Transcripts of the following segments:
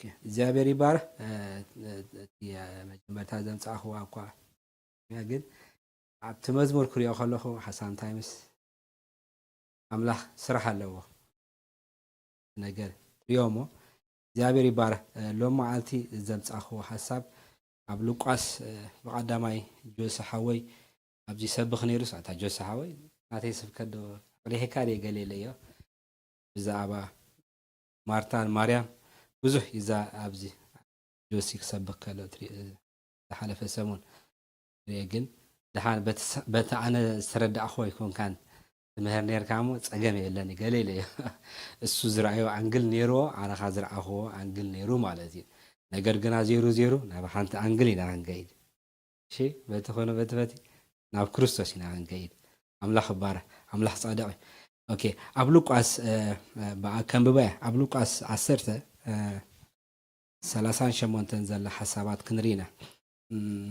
ኦኬ፣ እግዚኣብሔር ይባረክ። እ፣ እ፣ እቲ መጀመርታ ዘምጻእኽዋ እኳ ግን ኣብቲ መዝሙር ክሪኦ ከለኹ ሓሳብ እንታይ ምስ ኣምላኽ ስራሕ ኣለዎ ነገር ትሪኦ እሞ እግዚኣብሔር ይባረክ። እ፣ ሎም መዓልቲ ዘምጻእኽዎ ሓሳብ ኣብ ሉቃስ፣ እ፣ ብቐዳማይ ጆሲ ሓወይ ኣብዚ ይሰብኽ ነይሩ። ሳታ ጆሲ ሓወይ ናተይ ስብከት ዶ ኣቕሪሕካ ድየ ገለ ኢለዮ። ብዛዕባ ማርታን ማርያም ብዙሕ ይዛ ኣብዚ ጆሲ ክሰብኽ ከሎ ትሪ-፣ ዝሓለፈ ሰሙን ሪኤ፣ ግን ደሓን በቲ ሰ-፣ በቲ ኣነ ዝተረዳእኹ ኣይኮንካን ትምህር ነርካ እሞ ጸገም የለን ገለ ኢለዮ። እሱ ዝረኣዮ ኣንግል ነይርዎ፣ ኣነ ኸኣ ዝረኣኽዎ ኣንግል ነይሩ ማለት እዩ። ነገር ግና ዜሩ ዜሩ ናብ ሓንቲ ኣንግል ኢና ክንከይድ። እሺ፣ በቲ ኾነ በቲ በቲ ናብ ክርስቶስ ኢና ክንከይድ። ኣምላኽ ይባረኽ፣ ኣምላኽ ጻድቕ እዩ። ኦኬ፣ ኣብ ሉቃስ፣ እ፣ እ፣ ብኣ-፣ ከንብባ እያ። ኣብ ሉቃስ ዓሰርተ፣ እ፣ ሰላሳን ሸሞንተን ዘላ ሓሳባት ክንርኢ ኢና። እም፣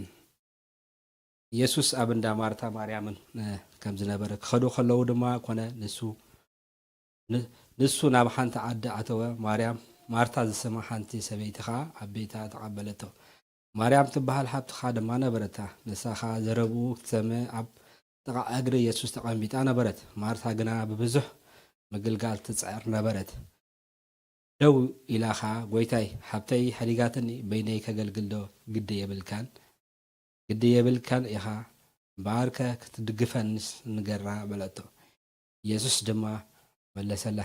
የሱስ ኣብ እንዳ ማርታ ማርያምን፣ እ፣ ከም ዝነበረ ክኸዱ ከለዉ ድማ ኮነ ንሱ፣ ን-፣ ንሱ ናብ ሓንቲ ዓዲ ኣተወ። ማርያም፣ ማርታ ዝስማ ሓንቲ ሰበይቲ ኸኣ ኣብ ቤታ ተቐበለቶ። ማርያም ትበሃል ሓብቲ ኸኣ ድማ ነበረታ። ንሳ ኸኣ ዘረብኡ ክትሰምዕ ኣብ ጥቓ እግሪ የሱስ ተቐሚጣ ነበረት። ማርታ ግና ብብዙሕ ምግልጋል ትጽዕር ነበረት። ደው ኢላ ኸኣ፣ "ጐይታይ፣ ሓብተይ ሓዲጋትኒ፣ በይነይ ከገልግልዶ ግዲ የብልካን? ግዲ የብልካን ኢኻ፣ እምበኣርከ ክትድግፈንስ ንገራ" በለቶ። የሱስ ድማ መለሰላ፣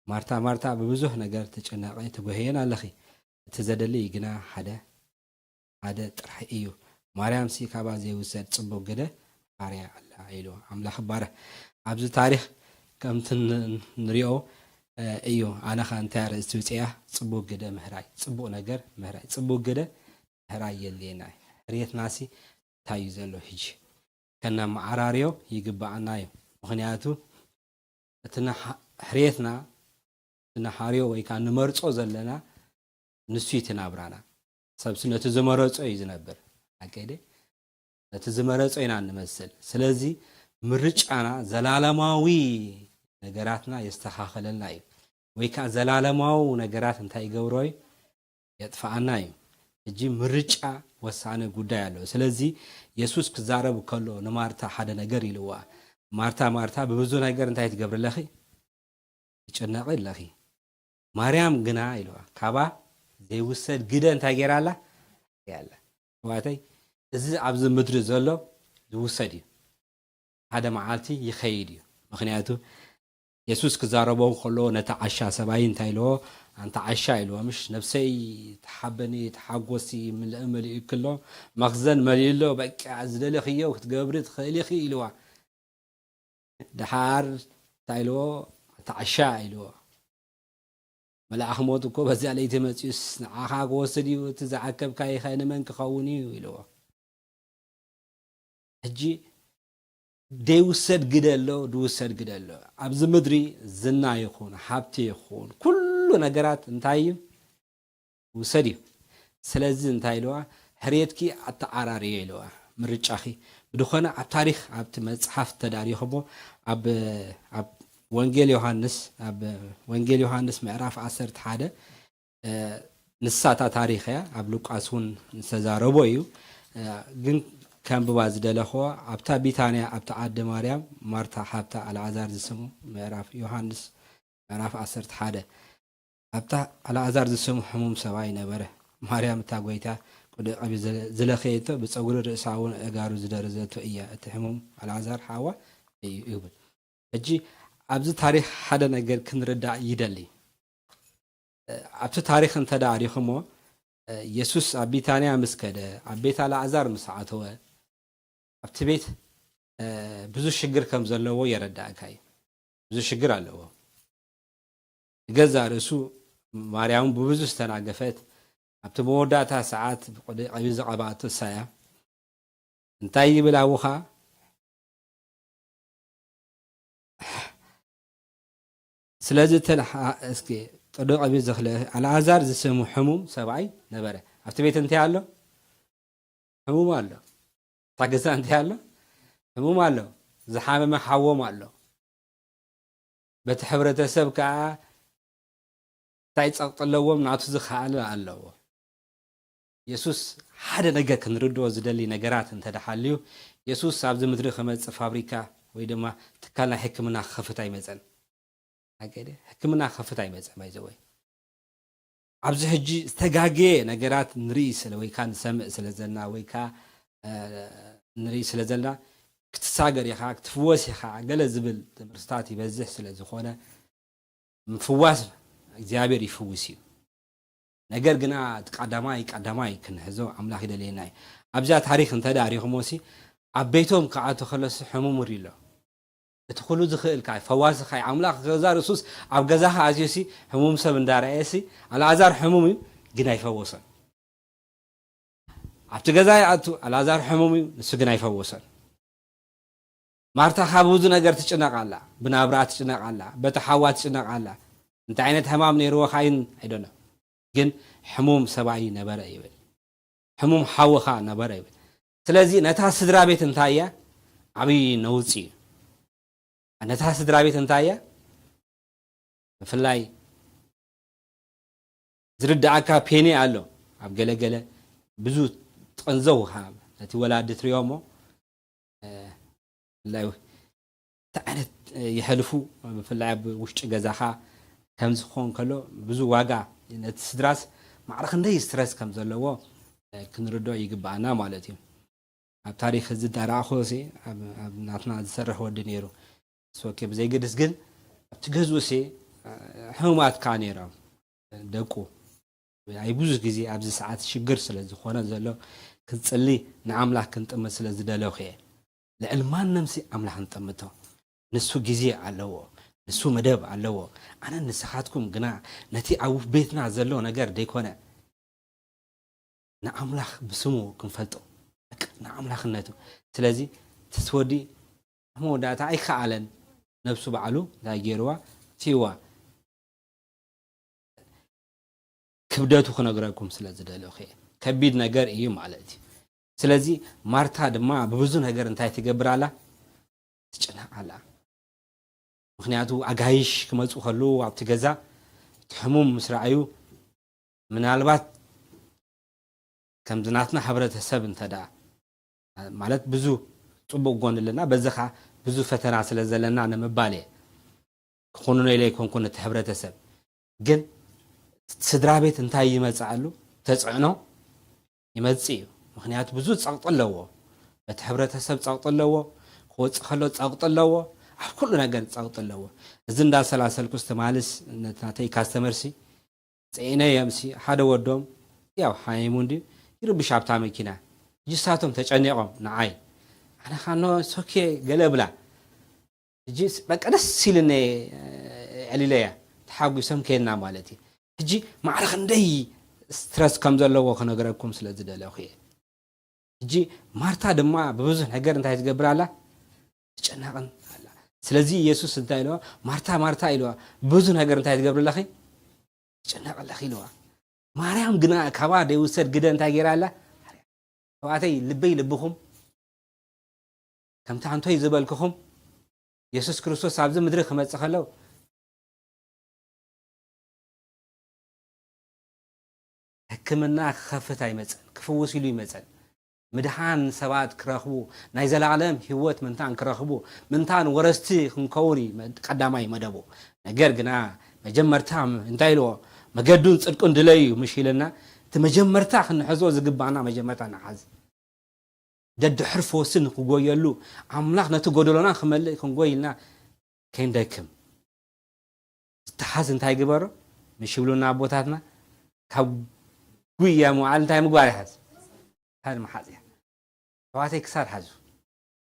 "ማርታ፣ ማርታ፣ ብብዙሕ ነገር ትጭነቒ ትጉህይን ኣለኺ፣ እቲ ዘደሊ ግና ሓደ፣ ሓደ ጥራሕ እዩ። ማርያምሲ ካባ ዘይውሰድ ጽቡቕ ግደ ሓርያ ኣላ" ኢሉ። ኣምላኽ ይባረኽ። ኣብዚ ታሪኽ ከምቲ ን-፣ ንሪኦ፣ እ፣ እዩ። ኣነ ኸኣ እንታይ ኣርእስቲ ውፅያ? ጽቡቕ ግደ ምህራይ፣ ጽቡቕ ነገር ምህራይ፣ ጽቡቕ ግደ ምህራይ የድልየና እዩ። ሕርየትናሲ እንታይ እዩ ዘሎ? ሕጂ ከነመዓራርዮ ይግብኣና እዩ። ምኽንያቱ እቲ ንሓ-፣ ሕርየትና ንሓርዮ ወይ ከዓ ንመርጾ ዘለና ንሱ እዩ እቲ ናብራና። ሰብሲ ነቲ ዝመረጾ እዩ ዝነብር። ሓቀይ ድየ? ነቲ ዝመረጾ ኢና እንመስል። ስለዚ ምርጫና ዘላለማዊ ነገራትና የስተኻኸለልና እዩ። ወይ ከዓ ዘላለማዊ ነገራት እንታይ ይገብሮ እዩ? የጥፍኣና እዩ። ሕጂ ምርጫ ወሳኒ ጉዳይ ኣለዎ። ስለዚ የሱስ ክዛረብ ከሎ ንማርታ ሓደ ነገር ኢልዋ። "ማርታ፣ ማርታ፣ ብብዙ ነገር እንታይ ትገብሪ ኣለኺ? ትጨነቒ ኣለኺ። ማርያም ግና" ኢልዋ፣ "ካባ ዘይውሰድ ግደ እንታይ ገይራ ኣላ? ኣላ። ኣሕዋተይ፣ እዚ ኣብዚ ምድሪ ዘሎ ዝውሰድ እዩ። ሓደ መዓልቲ ይኸይድ እዩ። ምኽንያቱ የሱስ ክዛረቦ ከሎ ነቲ ዓሻ ሰብኣይ እንታይ ኢልዎ? ኣንታ ዓሻ" ኢልዎ፣ "ምሽ ነብሰይ ተሓበኒ፣ ተሓጎሲ፣ ምልእ መሊኡ ክሎ፣ መኽዘን መሊኡ ኣሎ፣ በቃ ዝደለኽዮ ክትገብሪ ትኽእሊ ኢኺ" ኢልዋ። ደሓር እንታይ ኢልዎ? "ኣንታ ዓሻ" ኢልዎ። "መልኣኽ ሞት እኮ በዚኣ ለይቲ መጺኡስ ንዓኻ ክወስድ እዩ፣ እቲ ዝዓከብካዮ ኸ ንመን ክኸውን እዩ?" ኢልዎ። ሕጂ ደይውሰድ ግደ ኣሎ፣ ድውሰድ ግደ ኣሎ። ኣብዚ ምድሪ ዝና ይኹን፣ ሃብቲ ይኹን፣ ኩሉ ነገራት እንታይ እዩ? ውሰድ እዩ። ስለዚ እንታይ ኢልዋ? "ሕርየትኪ ኣተዓራርዮ" ኢልዋ። ምርጫኺ ብድኾነ ኣብ ታሪኽ፣ ኣብቲ መጽሓፍ ተዳሪኹሞ፣ ኣብ፣ ኣብ ወንጌል ዮሃንስ፣ ኣብ ወንጌል ዮሃንስ ምዕራፍ ዓሰርተ ሓደ፣ እ፣ ንሳ እታ ታሪኽ እያ፣ ኣብ ሉቃስ እውን ዝተዛረቦ እዩ። እ፣ ግን ከንብባ ዝደለኽዎ፣ ኣብታ ቢታንያ፣ ኣብታ ዓዲ ማርያም፣ ማርታ ሓብታ ኣልዓዛር ዝስሙ፣ ምዕራፍ ዮሃንስ ምዕራፍ ዓሰርተ ሓደ። ኣብታ ኣልዓዛር ዝስሙ ሕሙም ሰብኣይ ነበረ። ማርያም እታ ጐይታ ቅዱእ ቀቢ ዝለ-፣ ዝለኸየቶ፣ ብጸጉሪ ርእሳ እውን ኣእጋሩ ዝደረዘቶ እያ። እቲ ሕሙም ኣልዓዛር ሓዋ እዩ ይብል። ሕጂ ኣብዚ ታሪኽ ሓደ ነገር ክንርዳእ ይደሊ። እ፣ ኣብቲ ታሪኽ እንተ ደኣ ሪኹሞ፣ እ፣ የሱስ ኣብ ቢታንያ ምስ ከደ፣ ኣብ ቤት ኣልዓዛር ምስ ኣተወ፣ ኣብቲ ቤት፣ እ፣ ብዙ ሽግር ከም ዘለዎ የረዳእካ እዩ። ብዙ ሽግር ኣለዎ። ንገዛእ ርእሱ ማርያም ብብዙ ዝተናገፈት፣ ኣብቲ መወዳእታ ሰዓት ብቅዲ ቀቢ ዝቐባእቶ እሳ እያ። እንታይ ይብል ኣቡኻ? ስለዚ እተን ሓ-፣ እስኪ ቅዲ ቀቢ ዝኽለ ኣልዓዛር ዝስሙ ሕሙም ሰብኣይ ነበረ። ኣብቲ ቤት እንታይ ኣሎ? ሕሙም ኣሎ። እታ ገዛ እንታይ ኣሎ? ሕሙም ኣሎ። ዝሓመመ ሓዎም ኣሎ። በቲ ሕብረተሰብ ከኣ እንታይ ጸቕጢ ኣለዎም? ናቱ ዝኸኣለ ኣለዎ። የሱስ ሓደ ነገር ክንርድኦ ዝደሊ ነገራት እንተ ደሓልዩ፣ የሱስ ኣብዚ ምድሪ ክመጽእ ፋብሪካ ወይ ድማ ትካል ናይ ሕክምና ክኸፍት ኣይመጸን። ኣገደ ሕክምና ክኸፍት ኣይመጸን። ባይዘወይ ኣብዚ ሕጂ ዝተጋገየ ነገራት ንርኢ ስለ ወይ ከዓ ንሰምዕ ስለ ዘለና ወይ ከዓ ንርኢ ስለ ዘለና ክትሳገር ኢኻ ክትፍወስ ኢኻ ገለ ዝብል ትምህርትታት ይበዝሕ ስለ ዝኾነ ምፍዋስ እግዚኣብሔር ይፍውስ እዩ። ነገር ግና እቲ ቀዳማይ ቀዳማይ ክንሕዞ ኣምላኽ ይደልየና እዩ። ኣብዚኣ ታሪኽ እንተ ደኣ ሪኹሞ ሲ ኣብ ቤቶም ክኣቱ ከሎ ሲ ሕሙም ውሪ ኣሎ። እቲ ኩሉ ዝኽእል ካይ ፈዋሲ ካይ ኣምላኽ ገዛ ርሱስ ኣብ ገዛኻ ኣዝዮ ሲ ሕሙም ሰብ እንዳረኣየ ሲ ኣልኣዛር ሕሙም እዩ ግን ኣይፈወሶን። ኣብቲ ገዛ ይኣቱ ኣልኣዛር ሕሙም እዩ ንሱ ግን ኣይፈወሶን። ማርታ ካብ ብዙ ነገር ትጭነቕ ኣላ፣ ብናብራ ትጭነቕ ኣላ፣ በቲ ሓዋ ትጭነቕ ኣላ። እንታይ ዓይነት ሕማም ነይርዎ ካይን ኣይደኖ ግን ሕሙም ሰብኣይ ነበረ ይብል። ሕሙም ሓወኻ ነበረ ይብል። ስለዚ ነታ ስድራ ቤት እንታይ እያ? ዓብዪ ነውፂ እዩ። ነታ ስድራ ቤት እንታይ እያ? ብፍላይ ዝርድኣካ ፔኒ ኣሎ ኣብ ገለገለ ብዙ ጥቕንዘው ነቲ ወላዲ ትሪኦ እሞ እንታይ ዓይነት የሕልፉ ብፍላይ ኣብ ውሽጢ ገዛኻ ከም ዝኸውን ከሎ ብዙ ዋጋ ነቲ ስድራስ ማዕረ ክንደይ ስትረስ ከም ዘለዎ ክንርድኦ ይግብኣና ማለት እዩ። ኣብ ታሪኽ እዚ ዳረኣኹ ሲ ኣብ ናትና ዝሰርሕ ወዲ ነይሩ ሶኬ ብዘይገድስ ግን ኣብቲ ገዝኡ ሲ ሕሙማት ከዓ ነይሮም ደቁ ኣይ ብዙ ግዜ ኣብዚ ሰዓት ሽግር ስለ ዝኾነ ዘሎ ክንጽሊ ንኣምላኽ ክንጥምት ስለ ዝደለኹ እየ። ልዕሊ ማንም ሲ ኣምላኽ ንጠምቶ። ንሱ ግዜ ኣለዎ፣ ንሱ መደብ ኣለዎ። ኣነ ንስኻትኩም ግና ነቲ ኣብ ቤትና ዘሎ ነገር ደይኮነ ንኣምላኽ ብስሙ ክንፈልጦ ንኣምላኽነቱ። ስለዚ ተስወዲ መወዳእታ ኣይከኣለን። ነብሱ ባዕሉ እንታይ ገይርዋ ትይዋ ክብደቱ ክነግረኩም ስለ ዝደለኹ እየ። ከቢድ ነገር እዩ ማለት እዩ። ስለዚ ማርታ ድማ ብብዙ ነገር እንታይ ትገብር ኣላ? ትጭነቕ ኣላ። ምክንያቱ ኣጋይሽ ክመፁ ከለዉ ኣብቲ ገዛ እቲ ሕሙም ምስ ረኣዩ ምናልባት ከምዚ ናትና ሕብረተሰብ እንተ ደኣ ማለት ብዙ ፅቡቅ ጎኒ ኣለና በዚ ከዓ ብዙ ፈተና ስለ ዘለና ንምባል እየ ክኾንኖ ኢለ ኣይኮንኩን እቲ ሕብረተሰብ ግን ስድራ ቤት እንታይ ይመፅኣሉ ተፅዕኖ ይመፅእ እዩ ምክንያቱ ብዙ ፀቕጢ ኣለዎ በቲ ሕብረተሰብ ፀቕጢ ኣለዎ ክወፅእ ከሎ ፀቕጢ ኣለዎ ኣብ ኩሉ ነገር ፀቕጢ ኣለዎ እዚ እንዳሰላሰልኩስ ትማልስ ነቲ ናተይ ካስተመርሲ ፅዒነዮምሲ ሓደ ወዶም ያው ሓሚሙ እንድዩ ይርብሽ ኣብታ መኪና ሕጂ ንሳቶም ተጨኒቖም ንዓይ ኣነ ኻኖ ሶኬ ገለ ብላ ሕጂ በቃ ደስ ኢልኒ ዕሊለያ ተሓጒሶም ከየና ማለት እዩ ሕጂ ማዕረ ክንደይ ስትረስ ከም ዘለዎ ክነግረኩም ስለ ዝደለኹ እየ ሕጂ ማርታ ድማ ብብዙሕ ነገር እንታይ ትገብር ኣላ ትጨነቕን ኣላ ስለዚ ኢየሱስ እንታይ ኢልዋ ማርታ ማርታ ኢልዋ ብዙ ነገር እንታይ ትገብር ኣለኺ ትጨነቕ ኣለኺ ኢልዋ ማርያም ግና ካባ ደይውሰድ ግደ እንታይ ገይራ ኣላ ኣሕዋተይ ልበይ ልብኹም ከምቲ ኣንቶይ ዝበልክኹም የሱስ ክርስቶስ ኣብዚ ምድሪ ክመጽእ ከሎ ሕክምና ክኸፍት ኣይመጸን ክፍውስ ኢሉ ይመጸን ምድሓን ሰባት ክረኽቡ ናይ ዘላለም ህይወት ምንታን ክረኽቡ ምንታን ወረስቲ ክንከውን እዩ ቀዳማይ መደቡ ነገር ግና መጀመርታ እንታይ ኢልዎ መገዱን ጽድቁን ድለዩ ምሽ ኢልና እቲ መጀመርታ ክንሕዞ ዝግባና መጀመርታ ንሓዝ ደድሕር ፈወሲ ንክጎየሉ ኣምላኽ ነቲ ጎደሎና ክመልእ ክንጎይ ኢልና ከይንደክም ዝተሓዝ እንታይ ግበሮ ምሽ ይብሉና ኣቦታትና ካብ ጉያ መውዓል እንታይ ምግባር ይሓዝ ክሳድ መሓፅያ ኣሕዋተይ ክሳድ ሓዙ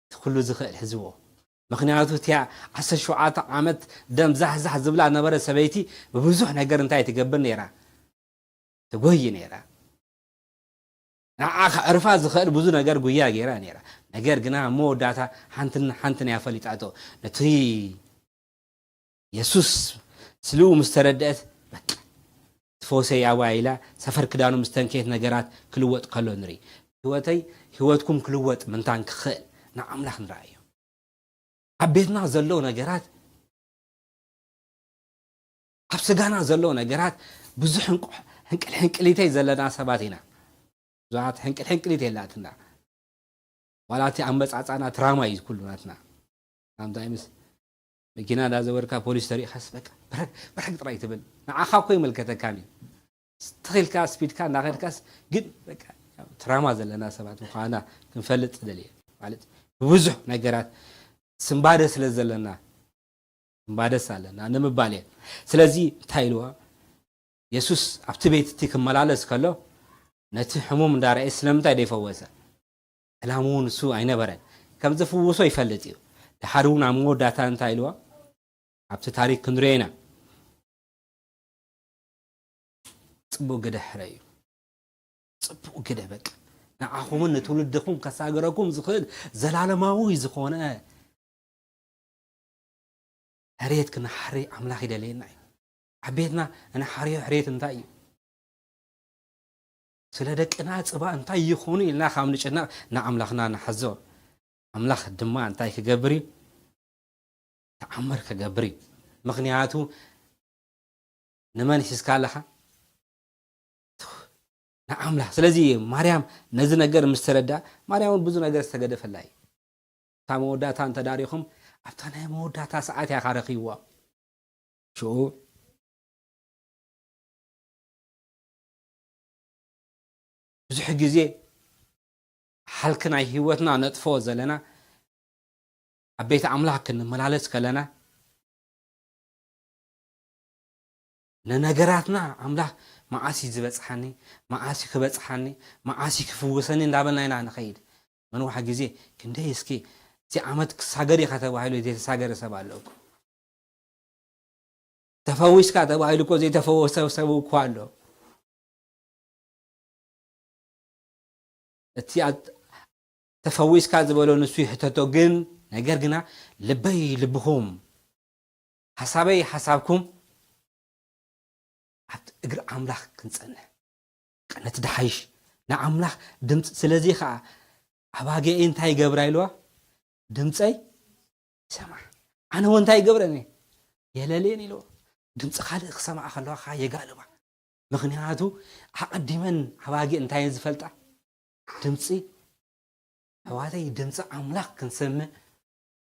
እቲ ኩሉ ዝኽእል ሕዝዎ ምክንያቱ እቲያ ዓሰርተ ሸውዓተ ዓመት ደም ዛሕዛሕ ዝብላ ነበረ ሰበይቲ ብብዙሕ ነገር እንታይ ትገብር ነይራ ትጎይ ነይራ ንዓ ከዕርፋ ዝኽእል ብዙ ነገር ጉያ ገይራ ነይራ ነገር ግና መወዳታ ሓንትን ሓንትን እያ ፈሊጣቶ ነቲ የሱስ ስልኡ ምስ ተረድአት በቃ ትፈውሰይ ኣባ ኢላ ሰፈር ክዳኑ ምስ ተንከየት ነገራት ክልወጥ ከሎ ንርኢ ህይወተይ ህይወትኩም ክልወጥ ምንታን ክኽእል ንኣምላኽ ንረኣዮ ኣብ ቤትና ዘለዉ ነገራት ኣብ ስጋና ዘሎ ነገራት ብዙሕ ሕንቁ- ሕንቅል ሕንቅሊተይ ዘለና ሰባት ኢና። ብዙሓት ሕንቅል ሕንቅሊት የላትና። ዋላ እቲ ኣመጻጻና ትራማ እዩ ኩሉ ናትና። ሳምታይምስ መኪና እንዳዘወርካ ፖሊስ ተሪእካስ በቃ ብረግ ብረግ ጥራይ ትብል። ንዓኻ እኮ ይመልከተካን እዩ። ተኺልካ ስፒድካ እንዳኸድካስ ግን በቃ ትራማ ዘለና ሰባት ምዃና ክንፈልጥ ደልየ። ማለት ብብዙሕ ነገራት ስንባደ ስለ ዘለና ስንባደስ ኣለና ንምባል እየ። ስለዚ እንታይ ኢልዋ? የሱስ ኣብቲ ቤት እቲ ክመላለስ ከሎ ነቲ ሕሙም እንዳረኣየ ስለምንታይ ደይፈወሰ? ዕላምኡ ንሱ ኣይነበረን። ከም ዘፍውሶ ይፈልጥ እዩ። ድሓር እውን ኣብ መወዳእታ እንታይ ኢልዋ? ኣብቲ ታሪክ ክንሪኦ ኢና። ጽቡቕ ግደ ሕረዩ። ጽቡቕ ግደ በቃ። ንዓኹምን ንትውልድኹም ከሳገረኩም ዝኽእል ዘላለማዊ ዝኾነ ሕርየት ክነሓሪ ኣምላኽ ይደልየና እዩ። ኣብ ቤትና እንሓርዮ ሕርየት እንታይ እዩ? ስለ ደቅና ጽባ እንታይ ይኾኑ ኢልና ካብ ንጭነቕ ንኣምላኽና ንሓዞ። ኣምላኽ ድማ እንታይ ክገብር እዩ? ተኣምር ክገብር እዩ። ምኽንያቱ ንመን ሒዝካ ኣለኻ? ንኣምላኽ። ስለዚ ማርያም ነዚ ነገር ምስ ተረዳ፣ ማርያም እውን ብዙ ነገር ዝተገደፈላ እዩ። እታ መወዳእታ እንተዳሪኹም ኣብታ ናይ መወዳእታ ሰዓት እያ ካረኺብዋ። ሽኡ ብዙሕ ግዜ ሓልኪ ናይ ህይወትና ነጥፎ ዘለና ኣብ ቤት ኣምላኽ ክንመላለስ ከለና ንነገራትና ኣምላኽ መዓስ እዩ ዝበጽሓኒ፣ መዓስ እዩ ክበጽሓኒ፣ መዓስ እዩ ክፍውሰኒ እንዳበልና ኢና ንኸይድ። መንዋሕ ግዜ ክንደይ እስኪ እዚ ዓመት ክሳገር ኢኻ ተባሂሉ ዘይተሳገረ ሰብ ኣሎ እኮ። ተፈዊስካ ተባሂሉ እኮ ዘይተፈወሰ ሰብ እኮ ኣሎ። እቲ ኣት- ተፈዊስካ ዝበሎ ንሱ ይሕተቶ ግን ነገር ግና ልበይ ልብኹም ሓሳበይ ሓሳብኩም ኣብቲ እግሪ ኣምላኽ ክንጸንሕ ነቲ ድሓይሽ ንኣምላኽ ድምፂ ስለዚ ከዓ ኣባገኤ እንታይ ይገብራ ኢልዋ ድምፀይ ይሰማ ኣነ እውን እንታይ ይገብረን የለልየን ኢልዎ ድምፂ ካልእ ክሰምዓ ከለዋ ከዓ የጋልባ ምኽንያቱ ኣቐዲመን ኣባጊዕ እንታይ እየን ዝፈልጣ ድምፂ ኣሕዋተይ ድምፂ ኣምላኽ ክንሰምዕ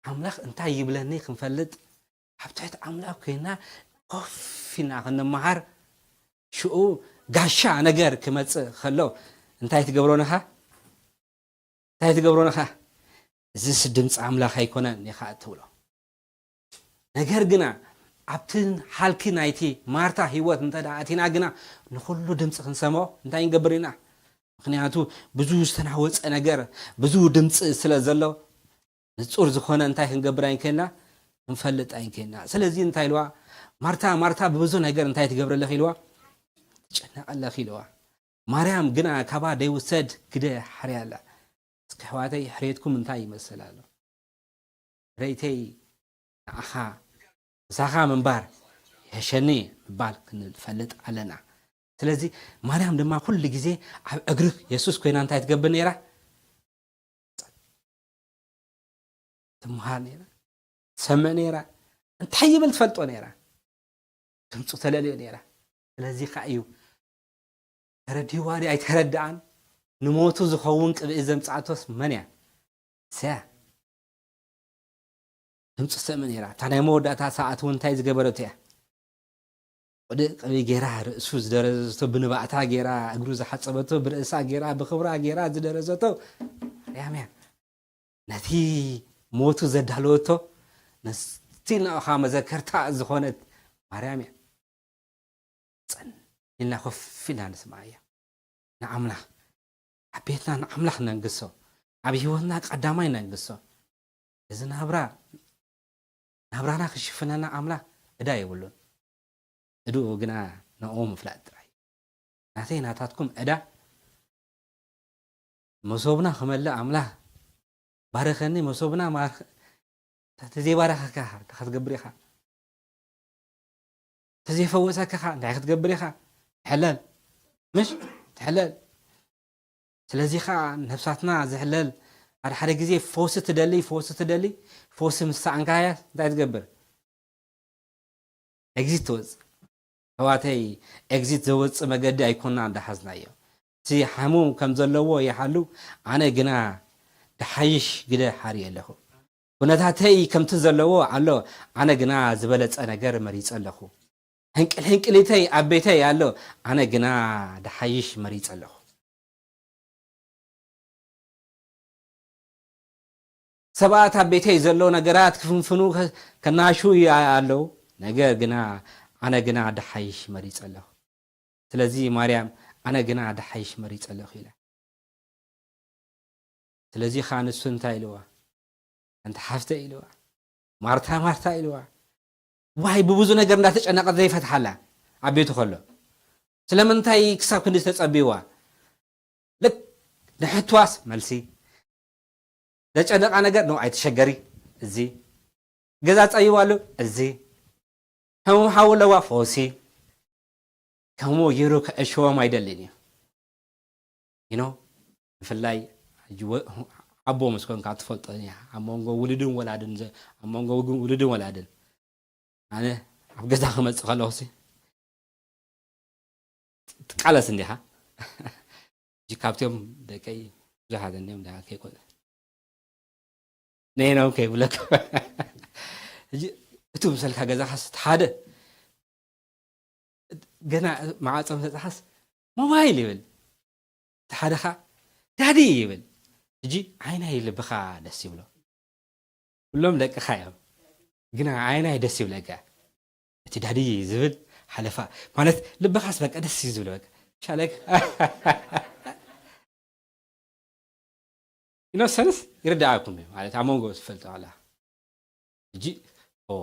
ኣምላኽ እንታይ ይብለኒ ክንፈልጥ ኣብ ትሕቲ ኣምላኽ ኮይና ኮፍ ኢልና ክንመሃር ሽኡ ጋሻ ነገር ክመፅእ ከሎ እንታይ ትገብሮ ንኻ እንታይ ትገብሮ ንኻ እዚስ ድምፂ ኣምላኽ ኣይኮነን ኢኻ እትብሎ ነገር ግና ኣብቲ ሓልኪ ናይቲ ማርታ ህይወት እንተ ኣቲና ግና ንኩሉ ድምፂ ክንሰምዖ እንታይ ንገብር ኢና ምክንያቱ ብዙ ዝተናወፀ ነገር ብዙ ድምፂ ስለ ዘሎ ንፁር ዝኾነ እንታይ ክንገብር ኣይንክእልና ክንፈልጥ ኣይንክእልና ስለዚ እንታይ ኢልዋ ማርታ ማርታ ብብዙ ነገር እንታይ ትገብር ኣለኽ ኢልዋ ትጨነቕ ኣለኽ ኢልዋ ማርያም ግና ካባ ደይውሰድ ግደ ሓርያ ኣላ እስኪ ኣሕዋተይ ሕርየትኩም እንታይ ይመስል ኣሎ ሕረይተይ ንዓኻ ምሳኻ ምንባር ይሕሸኒ ምባል ክንፈልጥ ኣለና ስለዚ ማርያም ድማ ኩሉ ግዜ ኣብ እግሪ የሱስ ኮይና እንታይ ትገብር ነይራ ትምሃር ነይራ ትሰምዕ ነይራ እንታይ ይብል ትፈልጦ ነይራ ድምፁ ተለልዮ ነይራ ስለዚ ከዓ እዩ ተረዲዋ ድዩ ኣይተረድኣን ንሞቱ ዝኸውን ቅብኢ ዘምፅኣቶስ መን እያ ንሰያ ድምፂ ትሰምዕ ነይራ እታ ናይ መወዳእታ ሰዓት እውን እንታይ ዝገበረቶ እያ ወደ ቅብኢ ገይራ ርእሱ ዝደረዘቶ ብንባእታ ገይራ እግሩ ዝሓፀበቶ ብርእሳ ገይራ ብክብራ ገይራ ዝደረዘቶ ማርያም እያ ነቲ ሞቱ ዘዳለወቶ ነቲ ናኻ መዘከርታ ዝኾነት ማርያም እያ ጸን ኢልና ኮፍ ኢልና ንስምዓ እያ ንኣምላኽ ኣብ ቤትና ንኣምላኽ ነንግሶ ኣብ ህይወትና ቀዳማይ ነንግሶ እዚ ናብራ ናብራና ክሽፍነና ኣምላኽ እዳ የብሉን እድኡ ግና ንኡ ምፍላጥ ጥራይ ናተይ ናታትኩም ዕዳ መሶብና ክመልእ ኣምላኽ ባረኸኒ መሶብና ተዘይባረኸካ እንታይ ክትገብር ኢኻ ተዘይፈወሰካ እንታይ ክትገብር ኢኻ ትሕለል ምሽ ትሕለል ስለዚ ከዓ ነብሳትና ዝሕለል ሓደ ሓደ ግዜ ፈውሲ ትደሊ ፈውሲ ትደሊ ፈውሲ ምስ ሰኣንካያ እንታይ ትገብር ኤግዚት ትወፅእ ኣሕዋተይ፣ ኤግዚት ዘውፅእ መገዲ ኣይኮና እንዳሓዝናዮ። እቲ ሓሙም ከም ዘለዎ ይሓሉ፣ ኣነ ግና ድሓይሽ ግደ ሓርየ ኣለኹ። ኩነታተይ ከምቲ ዘለዎ ኣሎ፣ ኣነ ግና ዝበለጸ ነገር መሪጸ ኣለኹ። ሕንቅል ሕንቅሊተይ ኣብ ቤተይ ኣሎ፣ ኣነ ግና ድሓይሽ መሪጸ ኣለኹ። ሰባት ኣብ ቤተይ ዘሎ ነገራት ክፍንፍኑ ከ-፣ ከናሹ ኣለዉ፣ ነገር ግና ኣነ ግና ድሓይሽ መሪጸ ኣለኹ። ስለዚ ማርያም ኣነ ግና ድሓይሽ መሪጸ ኣለኹ ኢላ። ስለዚ ኸዓ ንሱ እንታይ ኢልዋ? ኣንቲ ሓፍተ ኢልዋ። ማርታ ማርታ ኢልዋ። ዋይ ብብዙ ነገር እንዳተጨነቐት ዘይፈትሓላ ኣብ ቤቱ ከሎ ስለምንታይ ክሳብ ክንዲ ዝተጸብይዋ? ልክ ንሕትዋስ መልሲ፣ ዘጨነቓ ነገር ነው ኣይትሸገሪ፣ እዚ ገዛ ጸቢቡ ኣሎ፣ እዚ ሕሙም ሓው ኣለዋ፣ ፈውሲ። ከምኡ ገይሩ ከእሽዎም ኣይደልን እዩ። You know፣ ብፍላይ ሕጂ ወ-፣ ኣቦ ምስ ኮንካ ትፈልጦ እያ። ኣብ መንጎ ውሉድን ወላድን ዘ-፣ ኣብ መንጎ ውግ-፣ ውሉድን ወላድን። ኣነ ኣብ ገዛ ክመጽእ ከለኹ ሲ ትቃለስ እንዲኻ። ሕጂ ካብቲኦም ደቀይ ብዙሓት እንዲኦም ደኣ ከይቆ-፣ ነይኖም ከይብለካ። ሕጂ እቱ ምሰልካ ገዛኻስ እቲ ሓደ ገና ማዕጾ ምሰጻኻስ ሞባይል ይብል። እቲ ሓደ ኸዓ ዳዲ ይብል። ሕጂ ዓይናይ ልብኻ ደስ ይብሎ። ኩሎም ደቅኻ እዮም። ግና ዓይናይ ደስ ይብለካ። እቲ ዳዲ ዝብል ሓለፋ ማለት ልብኻስ በቃ ደስ እዩ ዝብሎ በቃ። ሻለክ ኢኖሰንስ ይርድኣኩም እዩ ማለት ኣብ መንጎ ዝፈልጦ ኣላ። ሕጂ ኦ፣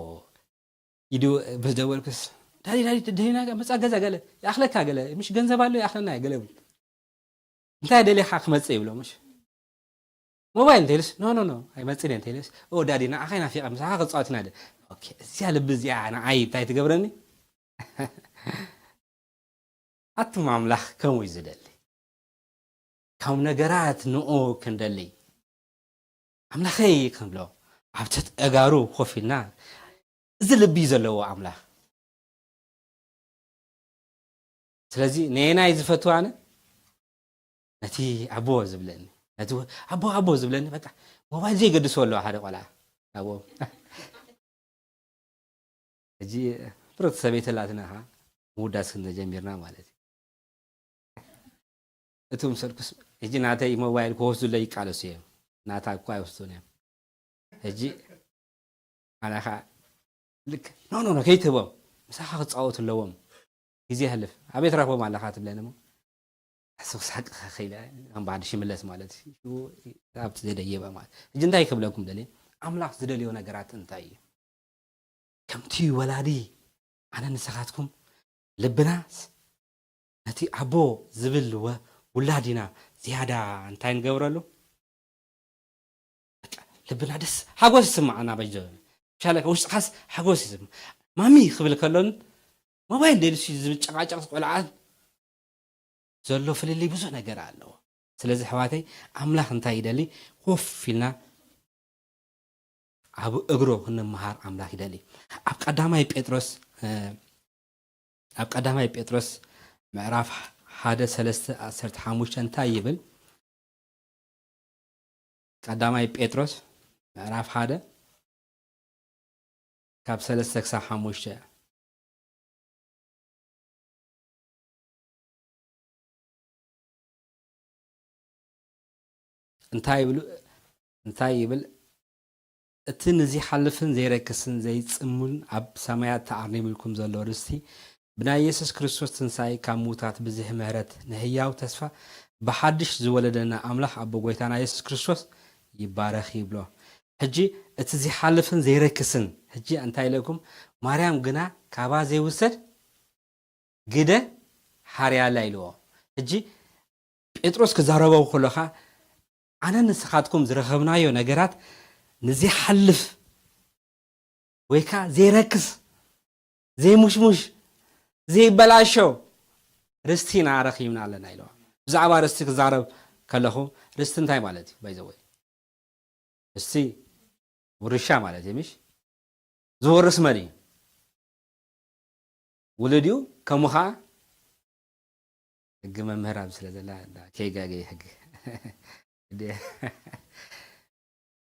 ኢዱ ምስ ደወልኩስ ዳዲ ዳዲ ደሊና መጻ ገዛ ገለ ይኣኽለካ ገለ ምሽ ገንዘብ ኣሎ ይኣኽለና እዩ ገለ ይብል። እንታይ ደሊኻ ክመጽእ ይብሎ ምሽ ሞባይል እንተይልስ ኖ ኖ ኖ ኣይመጽእን እየ እንተይልስ ኦ ዳዲ ንዓኻ ናፊቐ ምሳኻ ክጻወት ኢና ደ ኦኬ እዚኣ ልቢ እዚኣ ንዓይ እንታይ ትገብረኒ ኣቱም ኣምላኽ ከምኡ እዩ ዝደሊ። ካብ ነገራት ንኡ ክንደሊ ኣምላኸይ ክንብሎ ኣብ ተጠጋሩ ኮፍ ኢልና እዚ ልቢ ዘለዎ ኣምላኽ ስለዚ ነየናይ ዝፈትው ኣነ ነቲ ኣቦ ዝብለኒ ነቲ ኣቦ ኣቦ ዝብለኒ በቃ ሞባይል ዘይገድሶ ኣለዋ ሓደ ቆልዓ ኣብኦም ሕጂ ፍርቕቲ ሰበይቲ ኣላትና ኸዓ ምውዳስ ክንጀሚርና ማለት እዩ። እቲ ምሰልኩስ ሕጂ ናተይ ሞባይል ክወስዱለይ ይቃለሱ እዮም። ናታ እኳ ኣይወስዱን እዮም። ሕጂ ኣነ ኸዓ ልክ ኖ ኖ ኖ ከይትህቦም ምሳኻ ክፃወቱ ኣለዎም ግዜ የሕልፍ ኣበይ ትረኽቦም ኣለኻ ትብለኒ እሞ ሕስኽ ሳቅ ኸኸኢለ ኣምባሓድሽ ይምለስ ማለት እዩ። ኣብቲ ዘደየበ ማለት ሕጂ እንታይ ክብለኩም ደልየ ኣምላኽ ዝደልዮ ነገራት እንታይ እዩ? ከምቲ ወላዲ ኣነ ንስኻትኩም ልብናስ ነቲ ኣቦ ዝብል ወ-፣ ውላድ ኢና ዝያዳ እንታይ ንገብረሉ? በቃ ልብና ደስ ሓጎስ ይስምዓና በጆ ሻለ ውሽጥኻስ ሓጎስ ይስምዕ ማሚ ክብል ከሎን ሞባይል ደልሱ ዝብል ጨቃጨቅ ቆልዓን ዘሎ ፍልልይ ብዙሕ ነገር ኣለዎ። ስለዚ ኣሕዋተይ ኣምላኽ እንታይ ይደሊ ኮፍ ኢልና ኣብ እግሩ ክንምሃር ኣምላኽ ይደሊ። ኣብ ቀዳማይ ጴጥሮስ ኣብ ቀዳማይ ጴጥሮስ ምዕራፍ ሓደ ሰለስተ ዓሰርተ ሓሙሽተ እንታይ ይብል? ቀዳማይ ጴጥሮስ ምዕራፍ ሓደ ካብ ሰለስተ ክሳብ ሓሙሽተ እንታይ ይብሉ እንታይ ይብል? እቲ ንዝሓልፍን ዘይረክስን ዘይጽሙን ኣብ ሰማያት ተኣርኒምልኩም ዘሎ ርስቲ ብናይ የሱስ ክርስቶስ ትንሳኤ ካብ ምዉታት ብዝሒ ምሕረት ንህያው ተስፋ ብሓድሽ ዝወለደና ኣምላኽ ኣቦ ጐይታና የሱስ ክርስቶስ ይባረኽ ይብሎ። ሕጂ እቲ ዚሓልፍን ዘይረክስን ሕጂ እንታይ ኢለኩም ማርያም ግና ካባ ዘይውሰድ ግደ ሓርያላ ኢልዎ። ሕጂ ጴጥሮስ ክዛረቦ ከሎ ኸዓ ኣነ ንስኻትኩም ዝረኸብናዮ ነገራት ንዘይሓልፍ ወይ ከዓ ዘይረክስ ዘይሙሽሙሽ ዘይበላሾ ርስቲ ኢና ረኺብና ኣለና ኢልዎ። ብዛዕባ ርስቲ ክዛረብ ከለኹ ርስቲ እንታይ ማለት እዩ ባይዘወይ እስቲ ውርሻ ማለት እዩ ምሽ ዝወርስ መን እዩ ውሉድ እዩ ከምኡ ኸዓ ሕጊ መምህር ኣብ ስለ ዘላ፣ እንዳ ከይጋገየ ሕጊ።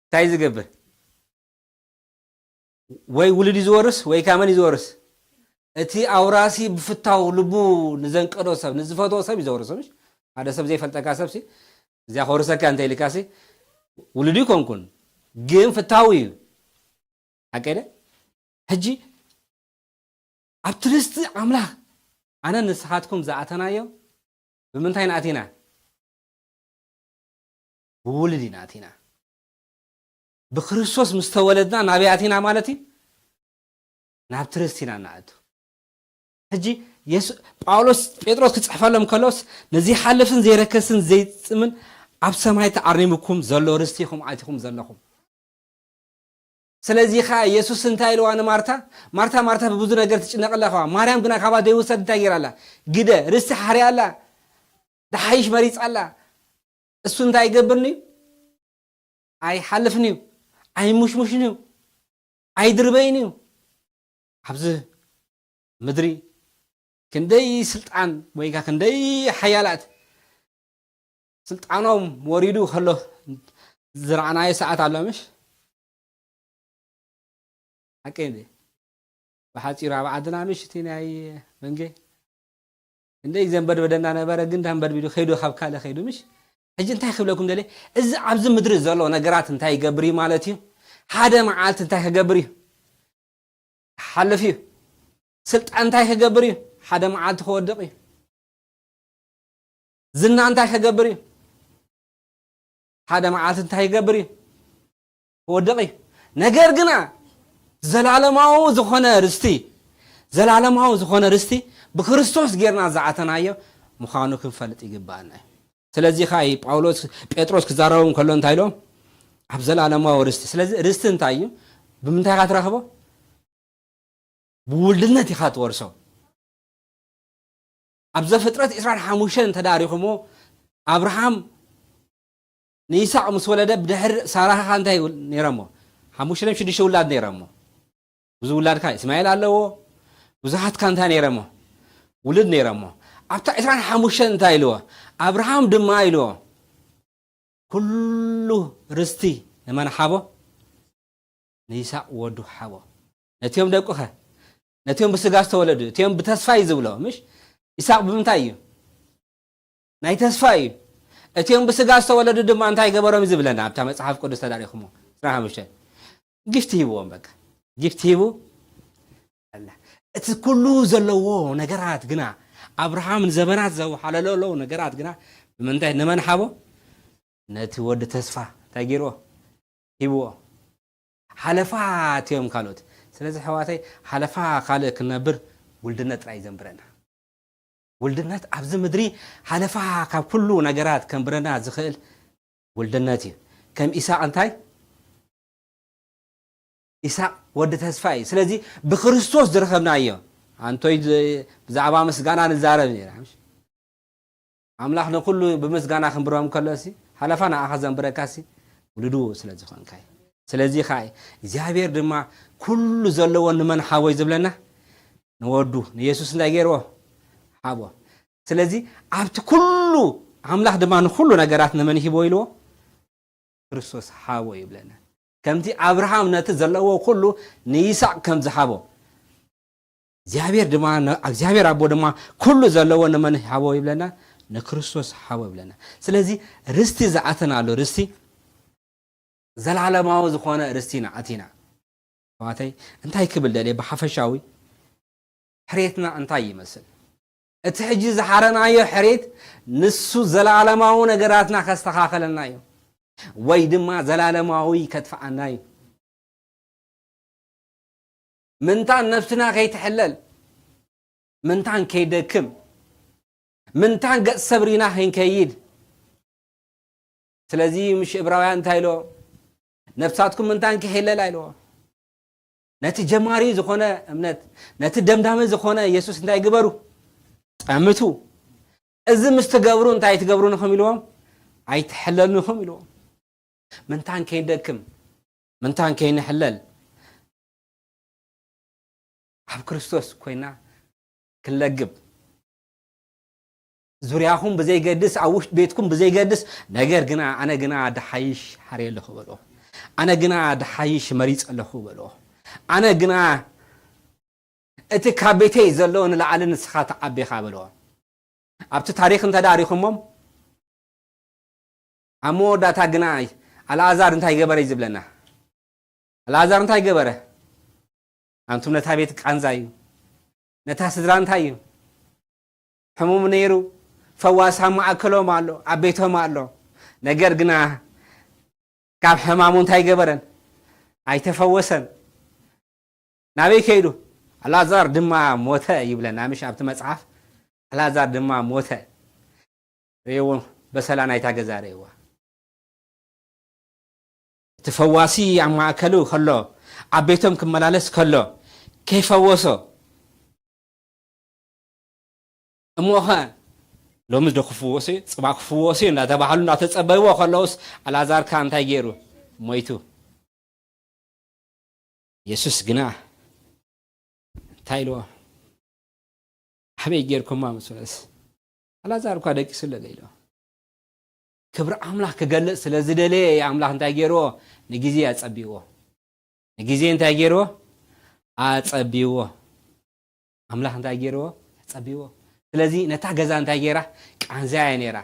እንታይ ዝገብር? ወይ ውሉድ እዩ ዝወርስ፣ ወይ ከዓ መን እዩ ዝወርስ? እቲ ኣውራሲ ብፍታው ልቡ ንዘንቀዶ ሰብ፣ ንዝፈትዎ ሰብ እዩ ዘውርሶ። ምሽ ሓደ ሰብ ዘይፈልጠካ ሰብሲ፣ እዚኣ ከውርሰካ እንተ ኢልካሲ፣ ውሉድ ይኮንኩን፣ ግን ፍታው እዩ። ሓቀ ደ? ሕጂ ኣብቲ ርስቲ ኣምላኽ ኣነ ንስኻትኩም ዝኣተናዮ ብምንታይ ንኣቲና? ብውሉድ ኢና ኣቲና። ብክርስቶስ ምስ ተወለድና ናበይ ኣቲና ማለት እዩ? ናብቲ ርስቲ ኢና ንኣቱ። ሕጂ የሱ-፣ ጳውሎስ ጴጥሮስ ክጽሕፈሎም ከሎስ፣ "ነዚ ሓልፍን ዘይረከስን ዘይጽምን ኣብ ሰማይ ተኣሪሙኩም ዘሎ ርስቲ ኢኹም ኣቲኹም ዘለኹም።" ስለዚ ኸኣ የሱስ እንታይ ኢልዋ ንማርታ? "ማርታ፣ ማርታ፣ ብብዙ ነገር ትጭነቕ ኣለኻ፣ ማርያም ግና ካብኣ ደይውሰድ እንታይ ገይራ ኣላ? ግደ፣ ርስቲ ሓርያ ኣላ፣ ድሓይሽ መሪጻ ኣላ። እሱ እንታይ ይገብርኒ እዩ? ኣይሓልፍን እዩ፣ ኣይሙሽሙሽን እዩ፣ ኣይድርበይን እዩ።" ኣብዚ ምድሪ ክንደይ ስልጣን ወይ ከኣ ክንደይ ሓያላት ስልጣኖም ወሪዱ ከሎ ዝረኣናዮ ሰዓት ኣሎ ምሽ? ሓቂ እንዴ? ብሓጺሩ ኣብ ዓድና ምሽ እቲ ናይ መንጌ እንደ ዘንበድበደና ነበረ፣ ግን ዳንበድቢዱ ከይዱ፣ ካብ ካልእ ከይዱ ምሽ? ሕጂ እንታይ ክብለኩም ደልየ? እዚ ኣብዚ ምድሪ ዘሎ ነገራት እንታይ ይገብር እዩ ማለት እዩ? ሓደ መዓልቲ እንታይ ክገብር እዩ? ሓልፍ እዩ። ስልጣን እንታይ ክገብር እዩ? ሓደ መዓልቲ ክወድቕ እዩ። ዝና እንታይ ክገብር እዩ? ሓደ መዓልቲ እንታይ ክገብር እዩ? ክወድቕ እዩ። ነገር ግና ዘላለማዊ ዝኾነ ርስቲ፣ ዘላለማዊ ዝኾነ ርስቲ ብክርስቶስ ጌርና ዝኣተናዮ ምዃኑ ክንፈልጥ ይግባኣና እዩ። ስለዚ ኸኣ እዩ ጳውሎስ፣ ጴጥሮስ ክዛረቦም ከሎ እንታይ ኢሎም? ኣብ ዘላለማዊ ርስቲ። ስለዚ ርስቲ እንታይ እዩ? ብምንታይ ኢኻ ትረኽቦ? ብውልድነት ኢኻ ትወርሶ። ኣብ ዘፍጥረት ዕስራን ሓሙሽተን እንተ ደኣ ሪኹሞ፣ ኣብርሃም ንይስሐቅ ምስ ወለደ፣ ብድሕሪ ሳራ ኸኣ እንታይ ይውል-፣ ነይረሞ? ሓሙሽተ ሽዱሽተ ውላድ ነይረሞ። ብዙ ውላድካ እስማኤል ኣለዎ። ብዙሓት ከ እንታይ ነይረሞ? ውሉድ ነይረሞ። ኣብታ ዕስራን ሓሙሽተን እንታይ ኢልዎ? ኣብርሃም ድማ ኢልዎ፣ "ኩሉ ርስቲ ንመን ሓቦ? ንይስሐቅ ወዱ ሓቦ። ነቲኦም ደቁኸ? ነቲኦም ብስጋ ዝተወለዱ፣ እቲኦም ብተስፋ እዩ ዝብሎ፣ ምሽ? ይስሐቅ ብምንታይ እዩ? ናይ ተስፋ እዩ። እቲኦም ብስጋ ዝተወለዱ ድማ እንታይ ገበሮም እዩ ዝብለና ኣብታ መጽሓፍ ቅዱስ ተዳሪኹሞ?" ዕስራን ሓሙሽተን። ጊፍቲ ሂብዎም፣ በቃ። ጊፍቲ ሂቡ ኣላ። እቲ ኩሉ ዘለዎ ነገራት ግና፣ ኣብርሃም ንዘበናት ዘውሓለሎ ነገራት ግና፣ ብምንታይ ንመን ሓቦ? ነቲ ወዲ ተስፋ እንታይ ገይርዎ? ሂብዎ። ሓለፋ እቲኦም ካልኦት። ስለዚ ኣሕዋተይ፣ ሓለፋ ካልእ ክንነብር ውልድነት ጥራይ ዘንብረና። ውልድነት ኣብዚ ምድሪ ሓለፋ ካብ ኩሉ ነገራት ከንብረና ዝኽእል ውልድነት እዩ። ከም ኢሳቅ እንታይ? ኢሳቅ ወዲ ተስፋ እዩ። ስለዚ ብክርስቶስ ዝረኸብናዮ፣ ኣንቶይ ዝ-፣ ብዛዕባ ምስጋና ንዛረብ ነይራ፣ ምሽ? ኣምላኽ ንኹሉ ብምስጋና ክንብሮም ከሎሲ፣ ሓለፋ ንኣኻ ዘንብረካሲ ውሉዱ ስለ ዝኾንካ እዩ። ስለዚ ኸኣ እግዚኣብሔር ድማ ኩሉ ዘለዎ ንመን ሓቦ እዩ ዝብለና? ንወዱ፣ ንየሱስ እንታይ ገይርዎ? ሓቦ። ስለዚ ኣብቲ ኩሉ ኣምላኽ ድማ ንኹሉ ነገራት ንመን ሂቦ ኢልዎ? ክርስቶስ ሓቦ ይብለና። ከምቲ ኣብርሃም ነቲ ዘለዎ ኩሉ ንይስሐቅ ከም ዝሃቦ፣ እግዚኣብሔር ድማ ነ-፣ እግዚኣብሔር ኣቦ ድማ ኩሉ ዘለዎ ንመን ሃቦ ይብለና? ንክርስቶስ ሃቦ ይብለና። ስለዚ ርስቲ ዝኣተናሉ ርስቲ ዘላለማዊ ዝኾነ ርስቲ ኢና ኣቲና። ኣሕዋተይ፣ እንታይ ክብል ደልየ? ብሓፈሻዊ ሕሬትና እንታይ ይመስል? እቲ ሕጂ ዝሓረናዮ ሕሬት ንሱ ዘላለማዊ ነገራትና ከስተኻኸለና እዩ፣ ወይ ድማ ዘላለማዊ ከጥፍኣና እዩ። ምንታን ነፍስና ከይትሕለል፣ ምንታን ከይደክም፣ ምንታን ገጽ ሰብ ሪና ከይንከይድ። ስለዚ ምሽ ዕብራውያን እንታይ ኢልዎ? ነፍሳትኩም ምንታን ከይሕለላ ኢልዎ። ነቲ ጀማሪ ዝኾነ እምነት፣ ነቲ ደምዳሚ ዝኾነ የሱስ እንታይ ግበሩ? ጠምቱ። እዚ ምስ ትገብሩ እንታይ ትገብሩ ንኹም ኢልዎም? ኣይትሕለሉ ንኹም ኢልዎም። ምንታን ከይንደክም፣ ምንታን ከይንሕለል፣ ኣብ ክርስቶስ ኮይና ክለግብ፣ ዙርያኹም ብዘይገድስ፣ ኣብ ውሽጢ ቤትኩም ብዘይገድስ፣ ነገር ግና፣ ኣነ ግና ድሓይሽ ሓርየ ኣለኹ በልዎ። ኣነ ግና ድሓይሽ መሪጸ ኣለኹ በልዎ። ኣነ ግና እቲ ካብ ቤተይ ዘሎ ንላዕሊ ንስኻ ትዓቢ ኢኻ በልዎ። ኣብቲ ታሪኽ እንተ ደኣ ሪኹሞም፣ ኣብ መወዳእታ ግና ኣልኣዛር እንታይ ገበረ እዩ ዝብለና። ኣልኣዛር እንታይ ገበረ? ኣንቱም ነታ ቤት ቃንዛ እዩ። ነታ ስድራ እንታይ እዩ? ሕሙም ነይሩ፣ ፈዋሲ ኣብ ማእከሎም ኣሎ፣ ኣብ ቤቶም ኣሎ። ነገር ግና ካብ ሕማሙ እንታይ ገበረን? ኣይተፈወሰን። ናበይ ከይዱ? ኣልኣዛር ድማ ሞተ ይብለና፣ ምሽ ኣብቲ መጽሓፍ። ኣልኣዛር ድማ ሞተ። ርእይዎ፣ በሰላ ናይታ ገዛ ርእይዋ። እቲ ፈዋሲ ኣብ ማእከሉ ከሎ፣ ኣብ ቤቶም ክመላለስ ከሎ፣ ከይፈወሶ፣ እሞኸ ሎሚ ዶ ክፍወስ እዩ፣ ጽባሕ ክፍወስ እዩ እንዳተባሃሉ እንዳተጸበይዎ ከለውስ፣ ኣልኣዛር ከኣ እንታይ ገይሩ? ሞይቱ። የሱስ ግና እንታይ ኢልዎ? ኣበይ ጌርኩማ ምስ በለስ፣ ኣልኣዛር እኳ ደቂሱ ኣሎ ኢልዎ። ክብሪ ኣምላኽ ክገልጽ ስለ ዝደለየ ኣምላኽ እንታይ ገይርዎ? ንግዜ ኣጸቢዎ። ንግዜ እንታይ ገይርዎ? ኣጸቢዎ። ኣምላኽ እንታይ ገይርዎ? ኣጸቢዎ። ስለዚ ነታ ገዛ እንታይ ገይራ? ቃንዛያ ነይራ።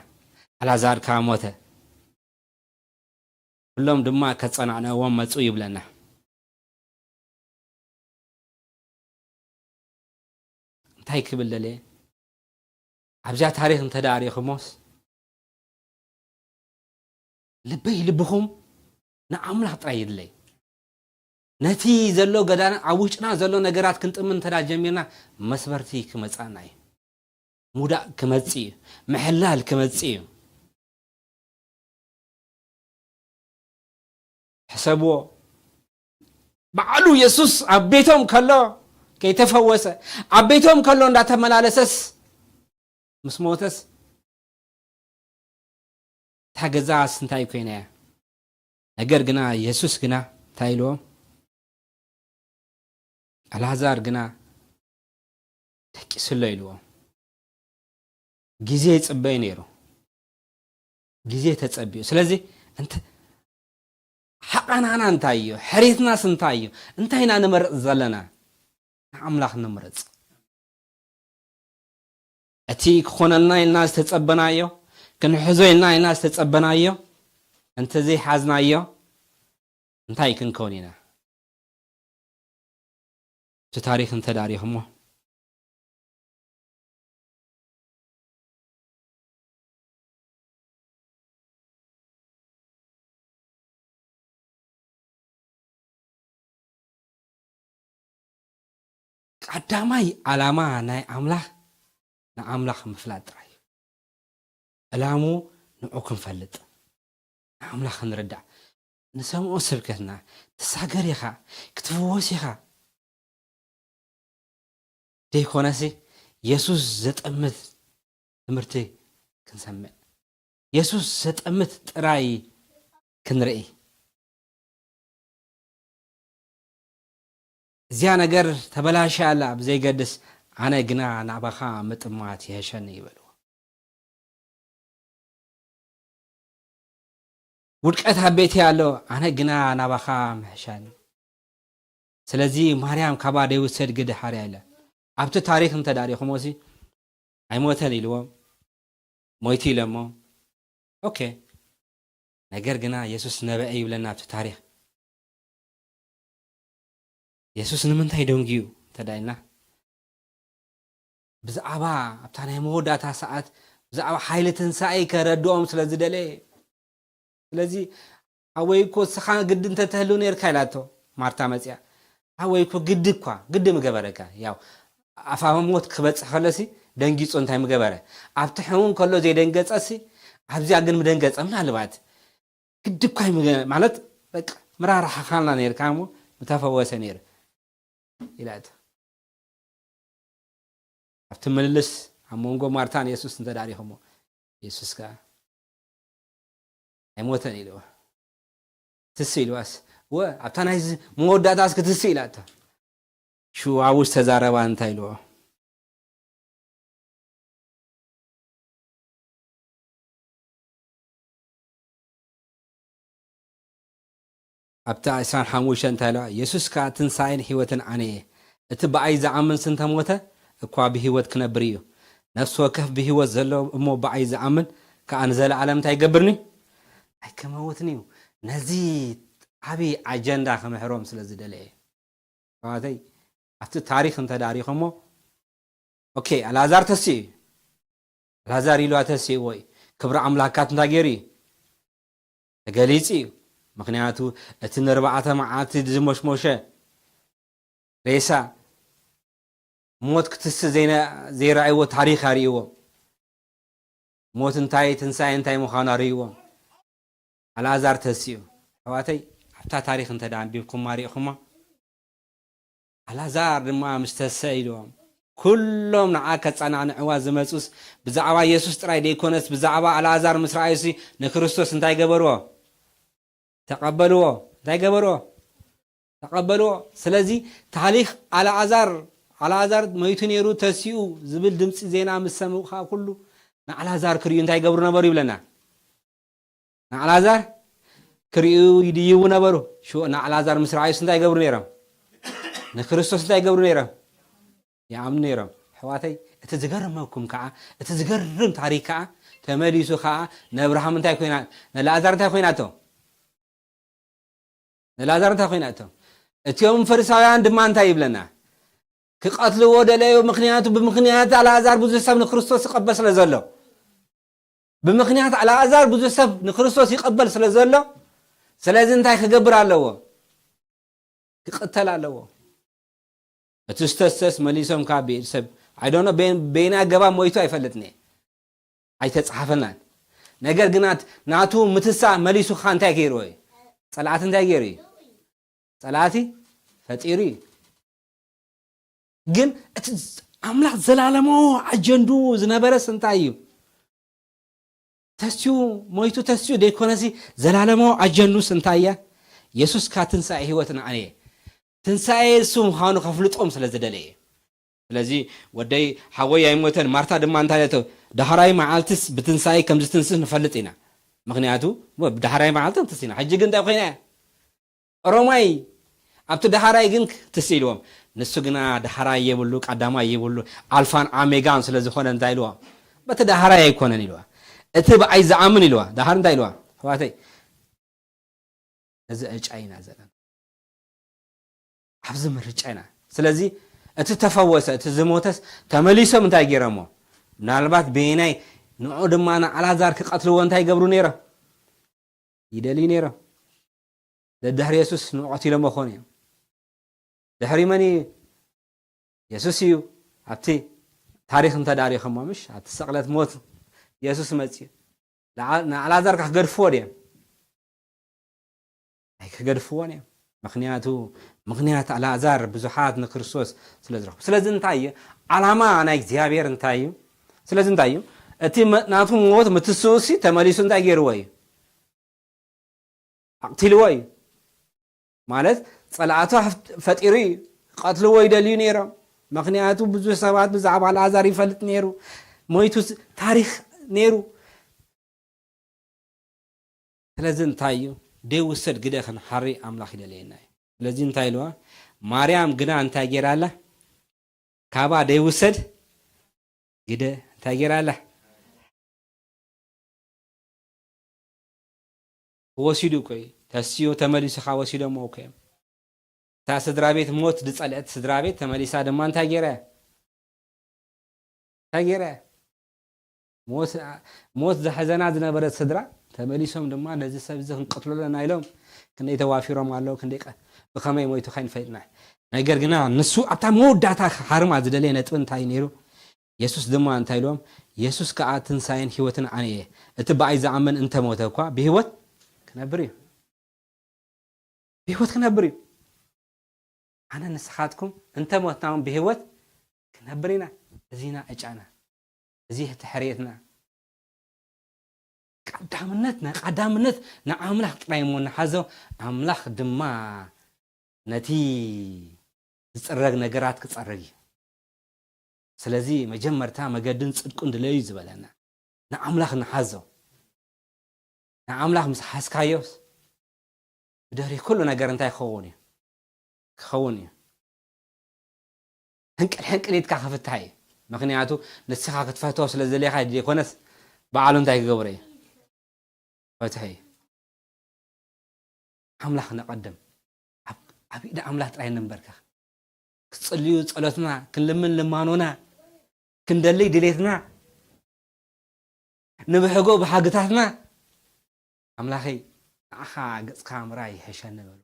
ኣልኣዛር ከኣ ሞተ። ኩሎም ድማ ከጸናንዕዎም መጹ ይብለና። እንታይ ክብል ደልየ? ኣብዚኣ ታሪኽ እንተ ደኣ ሪእኹሞስ፣ ልበይ ልብኹም ንኣምላኽ ጥራይ ይድለይ። ነቲ ዘሎ ገዳና፣ ኣብ ውሽጥና ዘሎ ነገራት ክንጥምን እንተ ደኣ ጀሚርና፣ መስበርቲ ክመጻና እዩ። ሙዳእ ክመጽእ እዩ። ምሕላል ክመጽእ እዩ። ሕሰብዎ። በዓሉ የሱስ ኣብ ቤቶም ከሎ ከይተፈወሰ፣ ኣብ ቤቶም ከሎ እንዳተመላለሰስ ምስ ሞተስ፣ እታ ገዛስ እንታይ ኮይና እያ? ነገር ግና የሱስ ግና እንታይ ኢልዎም? ኣልኣዛር ግና ደቂሱ ኣሎ ኢልዎም። ግዜ ይጽበይ ነይሩ። ግዜ ተጸቢዩ። ስለዚ እንተ-፣ ሓቓናና እንታይ እዩ? ሕሬትናስ እንታይ እዩ? እንታይ ኢና ንመርጽ ዘለና? ንኣምላኽ ንምረጽ። እቲ ክኾነልና ኢልና ዝተጸበናዮ፣ ክንሕዞ ኢልና ኢና ዝተጸበናዮ፣ እንተዘይሓዝናዮ፣ እንታይ ክንከውን ኢና? እቲ ታሪኽ እንተ ደኣ ሪእኹሞ፣ ቀዳማይ ዓላማ ናይ ኣምላኽ ንኣምላኽ ምፍላጥ ጥራይ እዩ። ዕላምኡ ንዑ ክንፈልጥ፣ ንኣምላኽ ክንርዳእ፣ ንሰምዖ ስብከትና ትሳገር ኢኻ፣ ክትፍወስ ኢኻ ደይኮነሲ፣ የሱስ ዘጠምት ትምህርቲ ክንሰምዕ፣ የሱስ ዘጠምት ጥራይ ክንርኢ። እዚኣ ነገር ተበላሽያ ኣላ ብዘይገድስ፣ ኣነ ግና ናባኻ ምጥማት ይሕሸኒ ይበልዎ። ውድቀት ኣብ ቤተይ ኣሎ፣ ኣነ ግና ናባኻ ምሕሻኒ። ስለዚ ማርያም ካባ ደይውሰድ ግዲ ሓርያ ኢለ። ኣብቲ ታሪኽ እንተ ዳሪኹሞ ሲ ኣይሞተን ኢልዎም፣ ሞይቱ ኢለሞ። ኦኬ። ነገር ግና የሱስ ነበዐ ይብለና ኣብቲ ታሪኽ። የሱስ ንምንታይ ደንግዩ እንተ ዳ ኢልና፣ ብዛዕባ ኣብታ ናይ መወዳእታ ሰዓት፣ ብዛዕባ ሓይሊ ትንሳኤ ከረድኦም ስለ ዝደለየ። ስለዚ፣ "ሓወይ እኮ እስኻ ግዲ እንተተህሉ ነርካ" ኢላቶ ማርታ መጺኣ። "ሓወይ እኮ ግዲ እኳ፣ ግዲ ምገበረካ። ያው ኣፋ ሞት ክበጽሕ ከሎሲ ደንጊጹ እንታይ ምገበረ? ኣብቲ ሕሙም ከሎ ዘይደንገጸሲ ኣብዚኣ ግን ምደንገጸ ምናልባት ግዲ እኳ ኣይምገ-፣ ማለት በቃ ምራርሓኻልና ነርካ እሞ ምተፈወሰ ነይሩ" ኢላቶ። ኣብቲ ምልልስ ኣብ መንጎ ማርታን የሱስ እንተ ዳሪኹሞ፣ የሱስ ከኣ ኣይሞተን ኢልዎ። ትስ ኢልዋስ፣ "ወ፣ ኣብታ ናይዚ መወዳእታስ ክትስ" ኢላቶ። ሽው ኣብኡ ዝተዛረባ እንታይ ኢልዎ? ኣብታ ዕስራን ሓሙሽተን እንታይ ኢልዋ? "የሱስ ከኣ ትንሳኤን ህይወትን ኣነ እየ። እቲ ብኣይ ዝኣምን ስንተሞተ እኳ ብህይወት ክነብር እዩ። ነፍሲ ወከፍ ብህይወት ዘሎ እሞ ብኣይ ዝኣምን ከኣ ንዘለኣለም እንታይ ይገብርኒ? ኣይከመውትን እዩ።" ነዚ ዓቢ ኣጀንዳ ክምሕሮም ስለ ዝደለየ። ኣሕዋተይ፣ ኣብቲ ታሪኽ እንተ ዳሪኸሞ፣ ኦኬ፣ ኣልኣዛር ተሲኡ እዩ። ኣልኣዛር ኢልዋ ተሲእዎ እዩ። ክብሪ ኣምላክ ካት እንታይ ገይሩ እዩ? ተገሊጹ እዩ። ምኽንያቱ እቲ ንኣርባዕተ መዓልቲ ዝሞሽሞሸ ሬሳ፣ ሞት ክትስእ ዘይነ-፣ ዘይረኣይዎ ታሪኽ ኣርእይዎም። ሞት እንታይ፣ ትንሳኤ እንታይ ምዃኑ ኣርእይዎም። ኣልኣዛር ተሲኡ። ኣሕዋተይ፣ ኣብታ ታሪኽ እንተ ደኣ ኣንቢብኩማ ርኢኹማ፣ ኣልኣዛር ድማ ምስ ተሰ ኢልዎም፣ ኩሎም ንዓ ከጸናንዕዋ ዝመጹስ ብዛዕባ የሱስ ጥራይ ደይኮነስ፣ ብዛዕባ ኣልኣዛር ምስ ረኣዩሲ ንክርስቶስ እንታይ ገበርዎ? ተቐበልዎ። እንታይ ገበርዎ? ተቐበልዎ። ስለዚ ታሪኽ ኣልኣዛር፣ ኣልኣዛር መይቱ ነይሩ፣ ተሲኡ ዝብል ድምጺ ዜና ምስ ሰምዑ ከኣ ኩሉ ንኣልኣዛር ክርእዩ እንታይ ይገብሩ ነበሩ ይብለና? ንኣልኣዛር ክርእዩ ይድይቡ ነበሩ። ሽዑ ንኣልኣዛር ምስ ረኣዩስ እንታይ ይገብሩ ነይሮም? ንክርስቶስ እንታይ ይገብሩ ነይሮም? ይኣምኑ ነይሮም። ኣሕዋተይ፣ እቲ ዝገርመኩም ከኣ፣ እቲ ዝገርም ታሪኽ ከኣ፣ ተመሊሱ ከኣ ንኣብርሃም እንታይ ኮይና-፣ ንኣልኣዛር እንታይ ኮይናቶ? ንኣልኣዛር እንታይ ኮይናቶ? እቲኦም ፈሪሳውያን ድማ እንታይ ይብለና? ክቐትልዎ ደለዩ፣ ምኽንያቱ ብምኽንያት ኣልኣዛር ብዙሕ ሰብ ንክርስቶስ ይቐበል ስለ ዘሎ። ብምኽንያት ኣልኣዛር ብዙሕ ሰብ ንክርስቶስ ይቐበል ስለ ዘሎ፣ ስለዚ እንታይ ክገብር ኣለዎ? ክቕተል ኣለዎ። እቲ ዝተሰስ መሊሶም ካብ ብኢድ ሰብ፣ I don't know፣ በይ-፣ በይና ኣገባብ ሞይቱ ኣይፈልጥን እየ። ኣይተጻሓፈናን። ነገር ግና ናቱ ምትሳ መሊሱ ኸኣ እንታይ ገይርዎ እዩ? ጸላእቲ እንታይ ገይሩ እዩ? ጸላእቲ ፈጢሩ እዩ። ግን እቲ ኣምላኽ ዘላለማዊ ኣጀንድኡ ዝነበረስ እንታይ እዩ? ተስዩ፣ ሞይቱ ተስዩ ደይኮነሲ፣ ዘላለማዊ ኣጀንድኡስ እንታይ እያ? የሱስ ከኣ ትንሳኤ ህይወትን ኣነ እየ። ትንሳኤ እሱ ምዃኑ ከፍልጦም ስለ ዝደለየ። ስለዚ ወደይ፣ ሓወይ ኣይሞተን። ማርታ ድማ እንታይ ኢላቶ? ዳሕራይ መዓልትስ ብትንሳኤ ከም ዝትንስእ ንፈልጥ ኢና። ምኽንያቱ፣ ዳሕራይ መዓልቲ ንትንስእ ኢና። ሕጂ ግን እንታይ ኮይና እያ? ሮማይ ኣብቲ ዳሕራይ ግን ትስ ኢልዎም። ንሱ ግና ዳሕራይ የብሉ፣ ቀዳማይ የብሉ፣ ኣልፋን ኣሜጋን ስለ ዝኾነ እንታይ ኢልዎም? በቲ ዳሕራይ ኣይኮነን ኢልዋ። እቲ ብኣይ ዝኣምን ኢልዋ። ዳሓር እንታይ ኢልዋ? ኣሕዋተይ፣ እዚ ዕጫ ኢና ዘለና። ኣብዚ ምርጫ ኢና። ስለዚ እቲ ተፈወሰ፣ እቲ ዝሞተስ ተመሊሶም እንታይ ገይሮሞ? ምናልባት በየናይ ንዑ ድማ ንኣልኣዛር ክቐትልዎ እንታይ ይገብሩ ነይሮም? ይደልዩ ነይሮም። ደድሕሪ የሱስ ንዑ ቀቲሎሞ ክኾኑ እዮም። ድሕሪ መን እዩ? የሱስ እዩ። ኣብቲ ታሪኽ እንተዳሪኸሞ፣ ምሽ ኣብቲ ስቕለት ሞት የሱስ መጽዩ። ንኣ-፣ ንኣልኣዛር ከ ክገድፍዎ ድዮም? ኣይክገድፍዎን እዮም። ምኽንያቱ፣ ምኽንያት ኣልኣዛር ብዙሓት ንክርስቶስ ስለ ዝረኽቡ። ስለዚ እንታይ እዩ? ዓላማ ናይ እግዚኣብሔር እንታይ እዩ? ስለዚ እንታይ እዩ? እቲ መ-፣ ናቱ ሞት ምትስኡሲ ተመሊሱ እንታይ ገይርዎ እዩ? ኣቕቲልዎ እዩ። ማለት ጸላእቱ ኣፍ-፣ ፈጢሩ እዩ። ክቐትልዎ ይደልዩ ነይሮም። ምኽንያቱ ብዙሕ ሰባት ብዛዕባ ኣልኣዛር ይፈልጥ ነይሩ። ሞይቱ ስ-፣ ታሪኽ ነይሩ። ስለዚ እንታይ እዩ? ደይውሰድ ግደ ክንሓሪ ኣምላኽ ይደልየና እዩ። ስለዚ እንታይ ኢልዋ? ማርያም ግና እንታይ ገይራ ኣላ? ካባ ደይውሰድ ግደ እንታይ ገይራ ኣላ? ወሲዱ እኮ እዩ። ተስዮ ተመሊሱ ኸዓ ወሲዶሞ እኮ እዮም። እታ ስድራ ቤት ሞት ዝጸልአት ስድራ ቤት ተመሊሳ ድማ እንታይ ገይራ እያ? እንታይ ገይራ እያ? ሞት፣ ሞት ዘሐዘና ዝነበረት ስድራ ተመሊሶም ድማ ነዚ ሰብ እዚ ክንቀትሎ ኣለና ኢሎም ክንደይ ተዋፊሮም ኣለዉ፣ ክንደይ ቀ-፣ ብኸመይ ሞይቱ ከይንፈልጥና። ነገር ግና ንሱ ኣብታ መወዳእታ ክሓርማ ዝደለየ ነጥቢ እንታይ እዩ ነይሩ? የሱስ ድማ እንታይ ኢልዎም? የሱስ ከኣ ትንሳኤን ህይወትን ኣነ እየ። እቲ ብኣይ ዝኣምን እንተ ሞተ እኳ ብህይወት ክነብር እዩ። ብህይወት ክነብር እዩ። ኣነ ንስኻትኩም እንተ ሞትና እውን ብህይወት ክነብር ኢና። እዚና ዕጫና። እዚ እቲ ሕርየትና። ቀዳምነት፣ ናይ ቀዳምነት ንኣምላኽ ጥራይ እሞ ንሓዞ፣ ኣምላኽ ድማ ነቲ ዝጽረግ ነገራት ክጸርግ እዩ። ስለዚ መጀመርታ መገድን ጽድቁን ድለዩ ዝበለና። ንኣምላኽ ንሓዞ። ንኣምላኽ ምስ ሓዝካዮስ፣ ብድሕሪ ኩሉ ነገር እንታይ ክኸውን እዩ? ክኸውን እዩ። ሕንቅል ሕንቅል ኢትካ ክፍታሕ እዩ። ምኽንያቱ ንስኻ ክትፈትሖ ስለ ዘድልየካ ዘይኮነስ በዓሉ እንታይ ክገብሮ እዩ? ፈትሑ እዩ። ኣምላኽ ነቐድም። ኣብ ኣብ ኢድ ኣምላኽ ጥራይ ንንበርከኽ። ክትጽልዩ ጸሎትና፣ ክንልምን ልማኖና፣ ክንደልይ ድሌትና፣ ንብሕጎ ባህግታትና ኣምላኸይ ንዓኻ ገጽካ ምርኣይ ይሕሸኒ በሉ።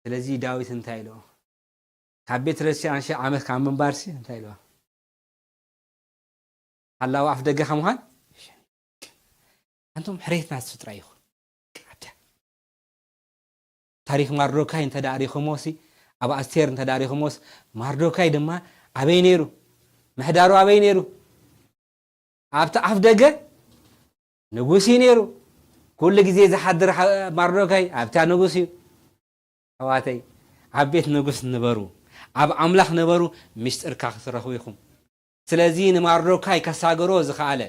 ስለዚ ዳዊት እንታይ ኢልዎ? ካብ ቤት ክርስቲያን ሺህ ዓመት ካብ ምንባርሲ እንታይ ኢልዎ? ሓላዊ ኣፍ ደገ ካብ ምዃን ኣንቱም ሕሬትና ስድራ ይኹን። ኣብታ ታሪኽ ማርዶካይ እንተ ደኣ ሪኹሞሲ፣ ኣብ ኣስቴር እንተ ደኣ ሪኹሞስ፣ ማርዶካይ ድማ ኣበይ ነይሩ? ምሕዳሩ ኣበይ ነይሩ? ኣብቲ ኣፍ ደገ ንጉስ እዩ ነይሩ። ኩሉ ግዜ ዝሓድር ሓ- ማርዶካይ ኣብታ ንጉስ እዩ። ኣሕዋተይ ኣብ ቤት ንጉስ ንበሩ፣ ኣብ ኣምላኽ ንበሩ፣ ምስጢርካ ክትረኽቡ ኢኹም። ስለዚ ንማርዶካይ ከሳገሮ ዝኸኣለ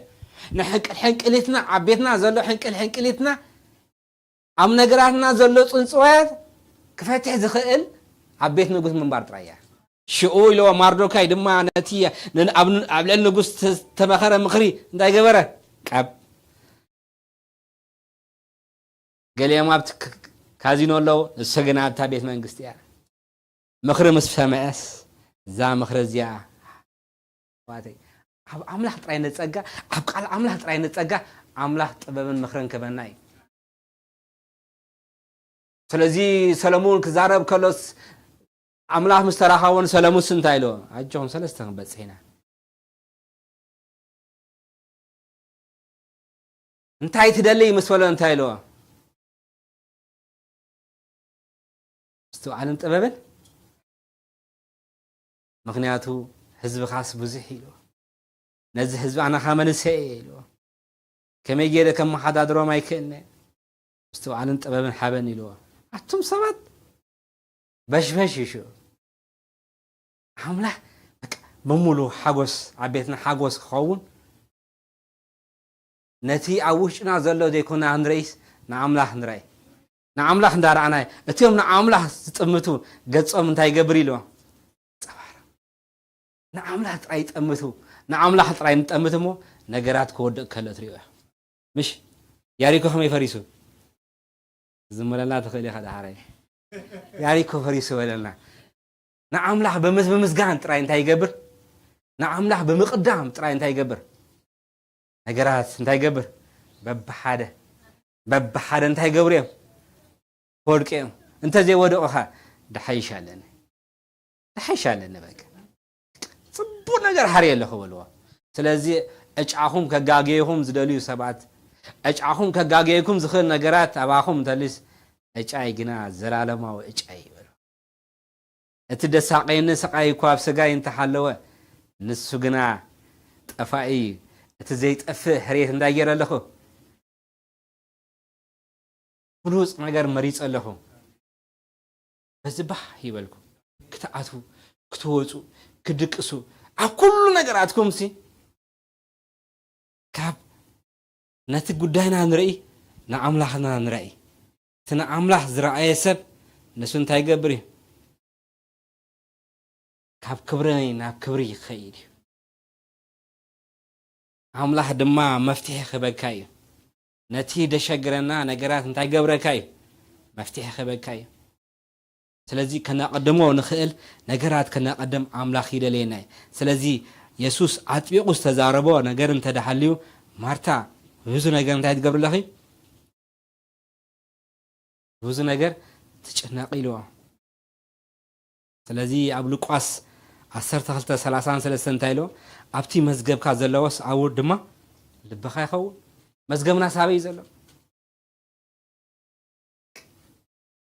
ንሕንቅል ሕንቅሊትና ኣብ ቤትና ዘሎ ሕንቅል ሕንቅሊትና ኣብ ነገራትና ዘሎ ጽንጽዋያት ክፈትሕ ዝኽእል ኣብ ቤት ንጉስ ምንባር ጥራይ እያ። ሽኡ ኢልዎ ማርዶካይ ድማ ነቲ ን- ኣብ ኣብ ልዕሊ ንጉስ ዝተመኸረ ምኽሪ እንታይ ገበረ? ቀብ ገሊኦም ኣብቲ ክ- ካዚኖ ኣለዉ፣ ንሱ ግን ኣብታ ቤት መንግስቲ እያ። ምኽሪ ምስ ሰምዐስ እዛ ምኽሪ እዚኣ ኣሕዋተይ፣ ኣብ ኣምላኽ ጥራይ ንጸጋ፣ ኣብ ቃል ኣምላኽ ጥራይ ንጸጋ፣ ኣምላኽ ጥበብን ምኽርን ክበና እዩ። ስለዚ ሰለሙን ክዛረብ ከሎስ ኣምላኽ ምስ ተራኸቦ ንሰለሙንስ እንታይ ኢልዎ? ኣጆኹም ሰለስተ ክንበጽሕ ኢና። እንታይ ትደሊ ምስ በሎ እንታይ ኢልዎ? ምስትውዓልን ጥበብን ምኽንያቱ ህዝብኻስ ብዙሕ ኢልዎ። ነዚ ህዝቢ ኣነ ኸኣ መንእሰይ እየ ኢልዎ። ከመይ ገይረ ከመሓዳድሮም ኣይክእልነ። ምስትውዓልን ጥበብን ሓበን ኢልዎ። ኣቱም ሰባት በሽበሽ ይሹ ኣምላኽ በቃ ብምሉ ሓጎስ ኣብ ቤትና ሓጎስ ክኸውን ነቲ ኣብ ውሽጥና ዘሎ ዘይኮና ክንረኢስ ንኣምላኽ ንራይ ንኣምላኽ እንዳረኣናይ እቲኦም ንኣምላኽ ዝጥምቱ ገጾም እንታይ ይገብር ኢልዎ ጸባር ንኣምላኽ ጥራይ ይጠምቱ ንኣምላኽ ጥራይ ንጠምት እሞ ነገራት ክወድቕ ከሎ ትሪኦ ምሽ ያሪኮ ከመይ ፈሪሱ ዝመለና ትኽእል ኢኻ ደሓራይ ያሪኮ ፈሪሱ በለና ንኣምላኽ ብምስጋን ጥራይ እንታይ ይገብር ንኣምላኽ ብምቕዳም ጥራይ እንታይ ይገብር ነገራት እንታይ ይገብር በብሓደ በብሓደ እንታይ ይገብሩ እዮም ክወድቁ እዮም እንተዘይወደቑኻ ድሓይሽ ኣለኒ ድሓይሽ ኣለኒ በቃ ጽቡቕ ነገር ሓርየ ኣለኹ በልዎ ስለዚ ዕጫኹም ከጋገየኹም ዝደልዩ ሰባት ዕጫኹም ከጋገየኩም ዝኽእል ነገራት ኣባኹም እንተልስ ዕጫይ ግና ዘላለማዊ ዕጫይ ይበሉ እቲ ደሳቐየኒ ስቓይ እኳ ኣብ ስጋይ እንተሓለወ ንሱ ግና ጠፋኢ እዩ እቲ ዘይጠፍእ ሕርየት እንታይ ገይረ ኣለኹ ብሉፅ ነገር መሪፀ ኣለኹ በዚ ባህ ይበልኩም ክትኣትዉ ክትወፁ ክድቅሱ ኣብ ኩሉ ነገራትኩም ሲ ካብ ነቲ ጉዳይና ንርኢ ንኣምላኽና ንርኢ እቲ ንኣምላኽ ዝረኣየ ሰብ ንሱ እንታይ ይገብር እዩ ካብ ክብሪ ናብ ክብሪ ይኸይድ እዩ ኣምላኽ ድማ መፍትሒ ክህበካ እዩ ነቲ ደሸግረና ነገራት እንታይ ገብረካ እዩ መፍትሒ ክህበካ እዩ ስለዚ ከነቐድሞ ንኽእል ነገራት ከነቐድም ኣምላኽ ይደለየና እዩ ስለዚ የሱስ ኣጥቢቑ ዝተዛረቦ ነገር እንተደሓልዩ ማርታ ብዙ ነገር እንታይ ትገብር ኣለኺ ብዙ ነገር ትጭነቕ ኢልዎ ስለዚ ኣብ ሉቃስ ዓሰርተ ክልተ ሰላሳ ሰለስተ እንታይ ኢልዎ ኣብቲ መዝገብካ ዘለዎስ ኣብኡ ድማ ልብኻ ይኸውን መዝገብና ሳበይ ዘሎ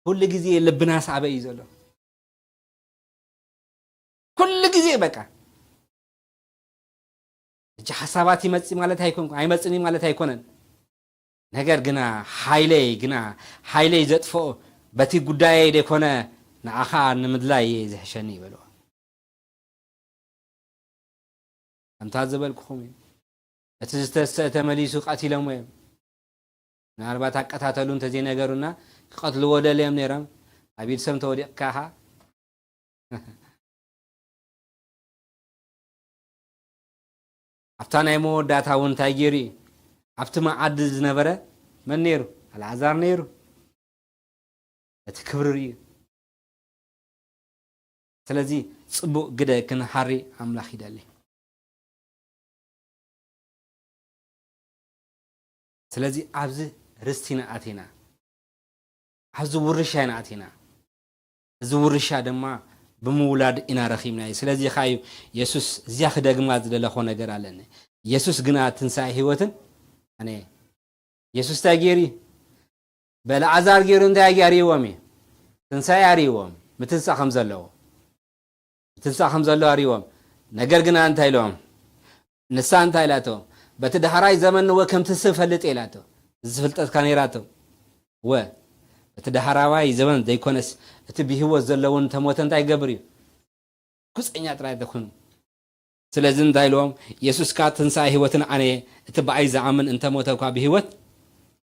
ኩሉ ግዜ ልብና ሳበይ እዩ ዘሎ ኩሉ ግዜ በቃ እጂ ሓሳባት ይመጽእ ማለት ኣይኮን ኣይመጽእን ማለት ኣይኮነን ነገር ግና ሓይለይ ግና ሓይለይ ዘጥፍኦ በቲ ጉዳየይ ደይኮነ ንዓኻ ንምድላይ እየ ዝሕሸኒ ይበልዎ ከምታ ዝበልኩኹም እዩ እቲ ዝተሰእተ መሊሱ ቀቲሎሞ እዮም ምናልባት ኣቀታተሉ እንተዘይነገሩና ክቐትልዎ ደልዮም ነይሮም። ኣብ ኢድ ሰብ እንተወዲቕካ ኸዓ ኣብታ ናይ መወዳእታ እውን እንታይ ገይሩ እዩ? ኣብቲ መዓዲ ዝነበረ መን ነይሩ? ኣልዓዛር ነይሩ። እቲ ክብሪ ርእዩ። ስለዚ ጽቡቕ ግደ ክንሓሪ ኣምላኽ ይደሊ። ስለዚ ኣብዚ ርስቲ ኢና ኣቲና፣ ኣብዚ ውርሻ ኢና ኣቲና። እዚ ውርሻ ድማ ብምውላድ ኢና ረኺብናዮ። ስለዚ ኸዓ እዩ የሱስ እዚኣ ክደግማ ዝደለኾ ነገር ኣለኒ። የሱስ ግና ትንሳኤ ህይወትን ኣነ እየ። የሱስ እንታይ ገይሩ እዩ? በልዓዛር ገይሩ እንታይ ኣርይዎም እዩ? ትንሳኤ ኣርይዎም፣ ምትንሳእ ከም ዘለዎ። ምትንሳእ ከም ዘሎ ኣርይዎም። ነገር ግና እንታይ ኢሎም? ንሳ እንታይ ኢላቶ? በቲ ዳሕራይ ዘመን ንወ ከም ትስእ እፈልጥ እየ ኢላቶ። እዚ ፍልጠትካ ነይራቶ። ወ፣ በቲ ዳሕራዋይ ዘመን ዘይኮነስ፣ እቲ ብህይወት ዘለውን እንተሞተ እንታይ ይገብር እዩ? ጉፀኛ ጥራይ ተኾኑ። ስለዚ እንታይ ኢልዎም? የሱስ ከኣ ትንሳኤ ህይወትን ኣነ እየ፣ እቲ ብኣይ ዝኣምን እንተሞተ እኳ ብህይወት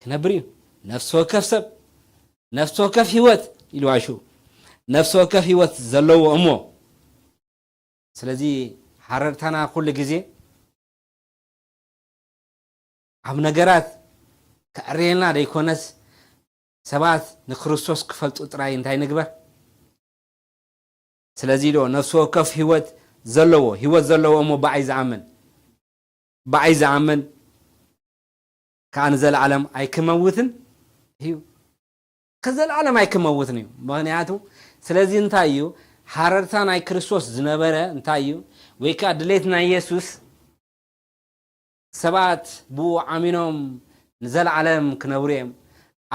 ክነብር እዩ። ነፍሲ ወከፍ ሰብ፣ ነፍሲ ወከፍ ህይወት ኢልዋ ሽኡ። ነፍሲ ወከፍ ህይወት ዘለዎ እሞ። ስለዚ ሓረርታና ኩሉ ግዜ ኣብ ነገራት ከዕርየልና ዘይኮነስ ሰባት ንክርስቶስ ክፈልጡ ጥራይ እንታይ ንግበር? ስለዚ ዶ ነፍሲ ወከፍ ህይወት ዘለዎ፣ ህይወት ዘለዎ እሞ ብኣይ ዝኣምን፣ ብኣይ ዝኣምን ከኣ ንዘለዓለም ኣይክመውትን እዩ። ከዘለዓለም ኣይክመውትን እዩ። ምኽንያቱ ስለዚ እንታይ እዩ? ሓረርታ ናይ ክርስቶስ ዝነበረ እንታይ እዩ? ወይ ከኣ ድሌት ናይ የሱስ ሰባት ብኡ ዓሚኖም ንዘለዓለም ክነብሩ እዮም።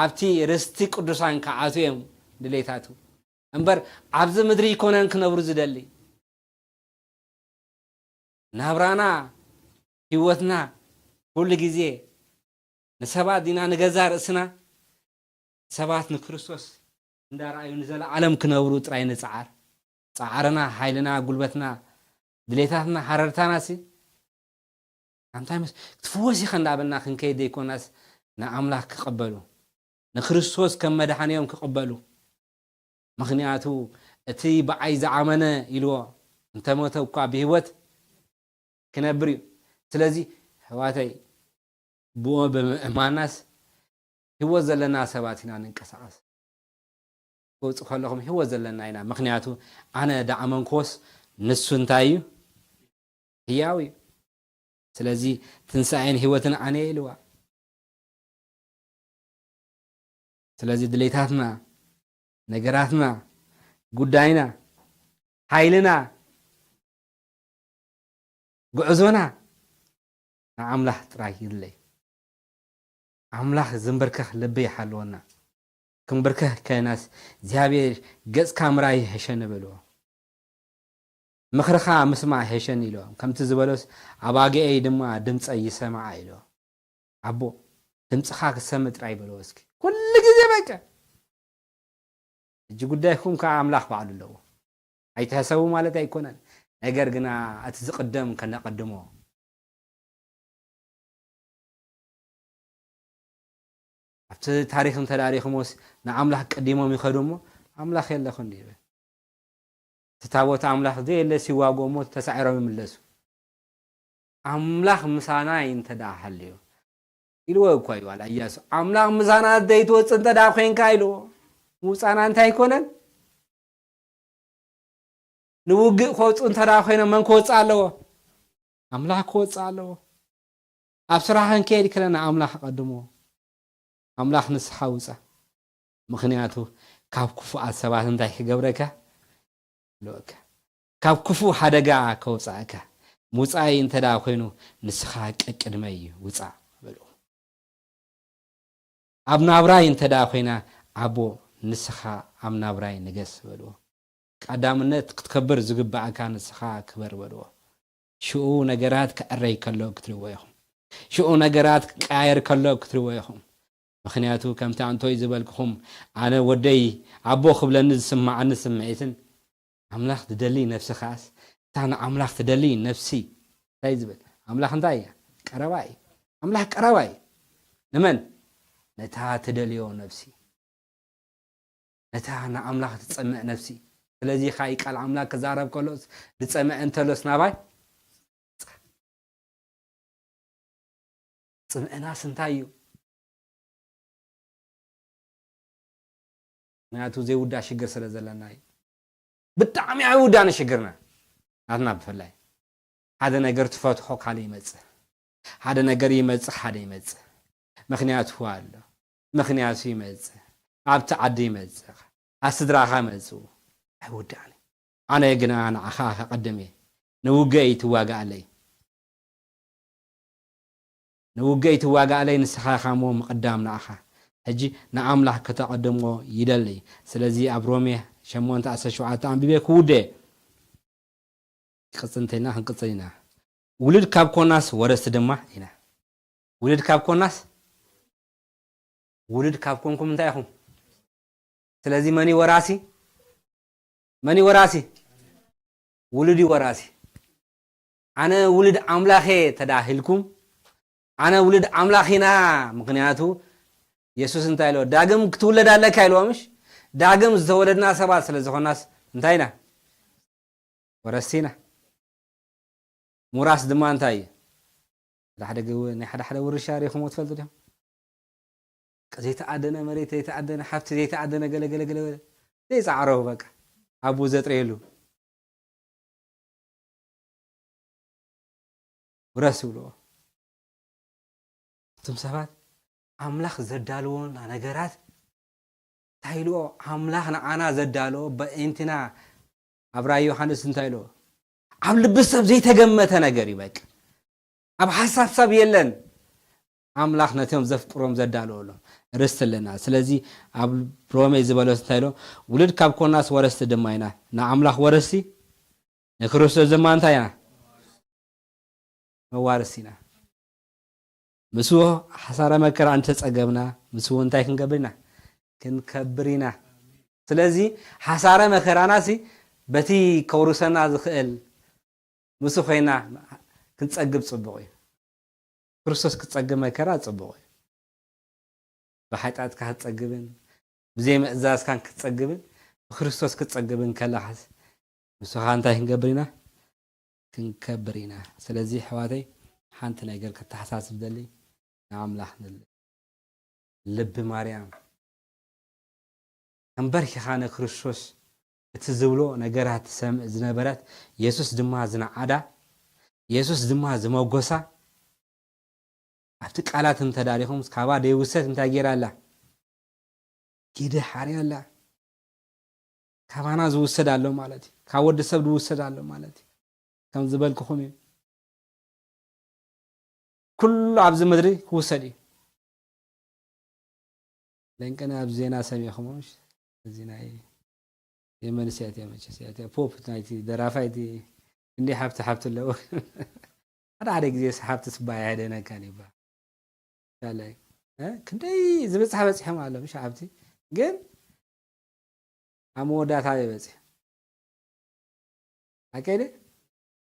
ኣብቲ ርስቲ ቅዱሳን ክኣትዉ እዮም ድሌታቱ። እምበር ኣብዚ ምድሪ ኣይኮነን ክነብሩ ዝደሊ። ናብራና፣ ህይወትና ኩሉ ግዜ ንሰባት ዲና ንገዛ ርእስና? ሰባት ንክርስቶስ እንዳረኣዩ ንዘለዓለም ክነብሩ ጥራይ ንጽዓር። ጻዕርና፣ ሓይልና፣ ጉልበትና፣ ድሌታትና፣ ሓረርታናሲ ኣንታይ መስ-፣ ክትፍወስ ኢኻ እንዳበልና ክንከይድ ዘይኮናስ ንኣምላኽ ክቕበሉ፣ ንክርስቶስ ከም መድሓኒኦም ክቕበሉ። ምኽንያቱ እቲ ብኣይ ዝኣመነ ኢልዎ እንተሞተ እኳ ብህይወት ክነብር እዩ። ስለዚ ኣሕዋተይ ብኡ ብምእማናስ ህይወት ዘለና ሰባት ኢና ንንቀሳቐስ። ክወፅእ ከለኹም ህይወት ዘለና ኢና። ምኽንያቱ ኣነ ዳኣመንክዎስ ንሱ እንታይ እዩ? ህያው እዩ። ስለዚ ትንሳኤን ህይወትን ኣነ እየ ኢልዋ። ስለዚ ድሌታትና፣ ነገራትና፣ ጉዳይና፣ ሓይልና፣ ጉዕዞና ንኣምላኽ ጥራይ ይድለይ። ኣምላኽ ዝንበርከኽ ልቢ ይሓልወና። ክንብርከኽ ከይናስ እግዚኣብሔር ገጽካ ምራይ ይሕሸኒ በልዎ። ምኽርኻ ምስማዕ ይሕሸኒ ኢልዎ። ከምቲ ዝበሎስ ኣባግዐይ ድማ ድምፀይ ይሰምዓ ኢልዎ። ኣቦ ድምፅኻ ክሰምዕ ጥራይ በልዎ እስኪ ኩሉ ግዜ በቃ። ሕጂ ጉዳይኩም ከዓ ኣምላኽ ባዕሉ ኣለዎ። ኣይትሕሰቡ ማለት ኣይኮነን። ነገር ግና እቲ ዝቕደም ከነቐድሞ። ኣብቲ ታሪኽ እንተዳሪኹሞስ ንኣምላኽ ቀዲሞም ይኸዱ እሞ ኣምላኽ የለኹን ይብል። እቲ ታቦት ኣምላኽ ዘየለስ ይዋግኦ እሞ ተሳዒሮም ይምለሱ። ኣምላኽ ምሳና እንተ ደኣ ሃልዩ ኢልዎ እኳ እዩ ዋላ እያሱ። ኣምላኽ ምሳና ዘይትወፅእ እንተ ደኣ ኮይንካ ኢልዎ። ምውፃና እንታይ ኣይኮነን? ንውግእ ክወፁ እንተ ደኣ ኮይኖም መን ክወፅእ ኣለዎ? ኣምላኽ ክወፅእ ኣለዎ። ኣብ ስራሕ ክንከይድ ከለና ኣምላኽ ኣቐድሞ። ኣምላኽ ንስኻ ውፃእ። ምኽንያቱ ካብ ክፉኣት ሰባት እንታይ ክገብረካ ኣለወካ? ካብ ክፉእ ሓደጋ ከውፃእካ። ምውፃእይ እንተ ደኣ ኮይኑ ንስኻ ቀቅድመይ ውፃእ በልዎ። ኣብ ናብራይ እንተ ደኣ ኮይና ኣቦ ንስኻ ኣብ ናብራይ ንገስ በልዎ። ቀዳምነት ክትከብር ዝግባኣካ ንስኻ ክበር በልዎ። ሽኡ ነገራት ክዕረይ ከሎ ክትሪእዎ ኢኹም። ሽኡ ነገራት ክቀያየር ከሎ ክትሪእዎ ኢኹም። ምኽንያቱ ከምቲ ኣንቶይ ዝበልክኹም ኣነ ወደይ ኣቦ ክብለኒ ዝስምዓኒ ስምዒትን ኣምላኽ ትደሊ ነፍሲ ከኣስ እታ ንኣምላኽ ትደሊ ነፍሲ እንታይ ዝብል ኣምላኽ እንታይ እያ? ቀረባ እዩ። ኣምላኽ ቀረባ እዩ። ንመን? ነታ ትደልዮ ነፍሲ፣ ነታ ንኣምላኽ ትጸምእ ነፍሲ። ስለዚ ኸኣ ቃል ኣምላኽ ክዛረብ ከሎስ፣ ዝጸምእ እንተሎስ ናባይ ጽምእናስ እንታይ እዩ? ምክንያቱ ዘይውዳእ ሽግር ስለ ዘለና እዩ። ብጣዕሚ ኣይውዳእን ሽግርና፣ ናትና ብፍላይ። ሓደ ነገር ትፈትሖ ካልእ ይመጽእ፣ ሓደ ነገር ይመጽእ ሓደ ይመጽእ። ምክንያቱ ኣሎ፣ ምክንያቱ ይመጽእ፣ ኣብቲ ዓዲ ይመጽእ፣ ኣብ ስድራኻ መጽኡ። ኣይውዳእን እዩ። ኣነ ግና ንዓኻ ከቐድም እየ፣ ንውግአይ ትዋጋኣለይ። ንውግአይ ትዋጋኣለይ ንስኻ ኢኻ እሞ ምቕዳም ንኣኻ። ሕጂ ንኣምላኽ ከተቐድሞ ይደሊ። ስለዚ ኣብ ሮሜ ሸሞንተ ዓሰርተ ሸውዓተ ኣንቢበ ክውደ። ክቕጽል እንተኢልና ክንቅጽል ኢና። ውሉድ ካብ ኮናስ ወረስቲ ድማ ኢና። ውሉድ ካብ ኮናስ፣ ውሉድ ካብ ኮንኩም እንታይ ኢኹም? ስለዚ መን እዩ ወራሲ? መን እዩ ወራሲ? ውሉድ እዩ ወራሲ። ኣነ ውሉድ ኣምላኽ እየ ተዳሂልኩም፣ ኣነ ውሉድ ኣምላኽ ኢና። ምክንያቱ የሱስ እንታይ ኢልዎ? ዳግም ክትውለድ ኣለካ ኢልዎ፣ ምሽ? ዳግም ዝተወለድና ሰባት ስለ ዝኾናስ እንታይ ኢና? ወረስቲ ኢና። ሙራስ ድማ እንታይ እዩ? ሓደ ሓደ ገ-፣ ናይ ሓደ ሓደ ውርሻ ርኢኹምዎ ትፈልጡ ዲኹም? ዘይተኣደነ መሬት፣ ዘይተኣደነ ሃብቲ፣ ዘይተኣደነ ገለ ገለ ገለ ገለ። ዘይጻዕሮ በቃ። ኣብኡ ዘጥረየሉ። ውረስ ይብልዎ። እቶም ሰባት ኣምላኽ ዘዳልወና ነገራት እንታይ ኢልዎ? ኣምላኽ ንዓና ዘዳልዎ በእንትና። ኣብ ራእይ ዮሃንስ እንታይ ኢልዎ? ኣብ ልቢ ሰብ ዘይተገመተ ነገር እዩ በቃ። ኣብ ሓሳብ ሰብ የለን። ኣምላኽ ነቶም ዘፍቅሮም ዘዳለወሎም ርስቲ ኣለና። ስለዚ ኣብ ሮሜ ዝበሎ እንታይ ኢሎ? ውሉድ ካብ ኮናስ ወረስቲ ድማ ኢና። ንኣምላኽ ወረስቲ፣ ንክርስቶስ ድማ እንታይ ኢና? መዋርስ ኢና። ምስኡ ሓሳረ መከራ እንተጸገብና፣ ምስኡ እንታይ ክንገብር ኢና? ክንከብር ኢና። ስለዚ ሓሳረ መከራና ሲ በቲ ከውርሰና ዝኽእል ምስ ኮይና ክንጸግብ ጽቡቕ እዩ። ክርስቶስ ክትጸግብ መከራ ጽቡቕ እዩ። ብሓጢኣትካ ክትጸግብን ብዘይ ምእዛዝካን ክትጸግብን ብክርስቶስ ክትጸግብን ከለኻስ ንስኻ እንታይ ክንገብር ኢና? ክንከብር ኢና። ስለዚ ኣሕዋተይ ሓንቲ ነገር ከተሓሳስብ ደሊ ንኣምላኽ ንል ልቢ ማርያም ተንበርኪኻ ንክርስቶስ እቲ ዝብሎ ነገራት ትሰምዕ ዝነበረት፣ የሱስ ድማ ዝነዓዳ፣ የሱስ ድማ ዝመጎሳ፣ ኣብቲ ቃላት እንተዳሪኹም፣ ካባ ደይውሰድ እንታይ ገይራ ኣላ? ጊደ ሓርያ ኣላ። ካባና ዝውሰድ ኣሎ ማለት እዩ። ካብ ወዲ ሰብ ዝውሰድ ኣሎ ማለት እዩ። ከም ዝበልኩኹም እዩ። ኩሉ ኣብዚ ምድሪ ክውሰድ እዩ። ለንቅና ኣብ ዜና ሰሚዕኹም፣ እዚ ናይ የመን ሲያትያ መቸ ሲያትያ ፖፕ ናይቲ ደራፋይ እቲ እንዲ ሓብቲ ሓብቲ ኣለዎ። ሓደ ሓደ ግዜ ሰሓብቲ ስባ ኣይሃደነካን ይባ። ካልኣይ፣ እ፣ ክንደይ ዝበጽሓ በጺሖም ኣለዉ፣ ምሽ ሓብቲ። ግን ኣብ መወዳእታ ይበጽሕ። ኣቀደ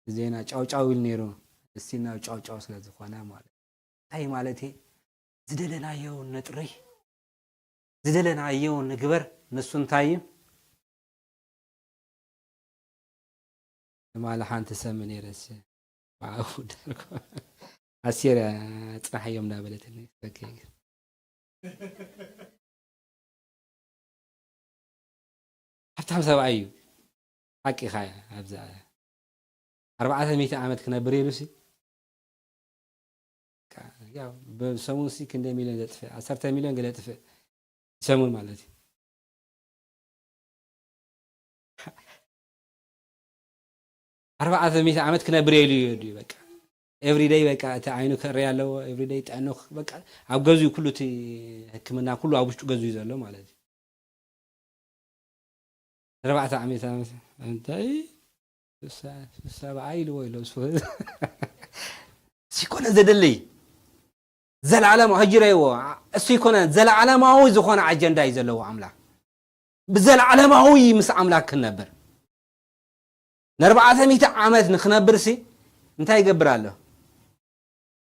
ዜና ጫው ጫው ኢሉ ነይሩ። እስቲ ናብ ጫው ጫው ስለ ዝኾነ ማለት። እንታይ ማለት እዩ? ዝደለናዮ ነጥሪ፣ ዝደለናዮ ንግበር። ንሱ እንታይ እዩ? ትማሊ ሓንቲ ሰሚ ነይረስ ብዓፉ ዳርኮ ኣሴር እያ ጽናሕዮም እንዳበለትኒ። ኦኬ። ሃብታም ሰብኣይ እዩ። ሓቂኻ እያ። ኣብዛ ኣርባዕተ ሚእቲ ዓመት ክነብር ኢሉሲ፣ ያው ብሰሙንሲ ክንደይ ሚልዮን ዘጥፍእ፣ ዓሰርተ ሚልዮን ገለ የጥፍእ ሰሙን ማለት እዩ። ኣርባዕተ ሚእቲ ዓመት ክነብር ኢሉ እዩ ድዩ? በቃ ኤቭሪደይ በቃ እቲ ዓይኑ ክርኢ ኣለዎ፣ ኤቭሪደይ ጥዕንኡ በቃ ኣብ ገዝኡ ኩሉ እቲ ሕክምና ኩሉ ኣብ ውሽጡ ገዝኡ እዩ ዘሎ ማለት እዩ። ኣርባዕተ ዓመት ዓመት እንታይ ስሳ- ስሳ በዓይ ኢልዎ ኢሎ እሱ ሲኮነ ዘደለይ ዘላለም ህጅረይዎ እሱ ይኮነ ዘላዓለማዊ ዝኾነ ኣጀንዳ እዩ ዘለዎ ኣምላኽ። ብዘላዓለማዊ ምስ ኣምላኽ ክንነብር ንኣርባዕተ ሚእቲ ዓመት ንክነብር ሲ እንታይ ይገብር ኣሎ?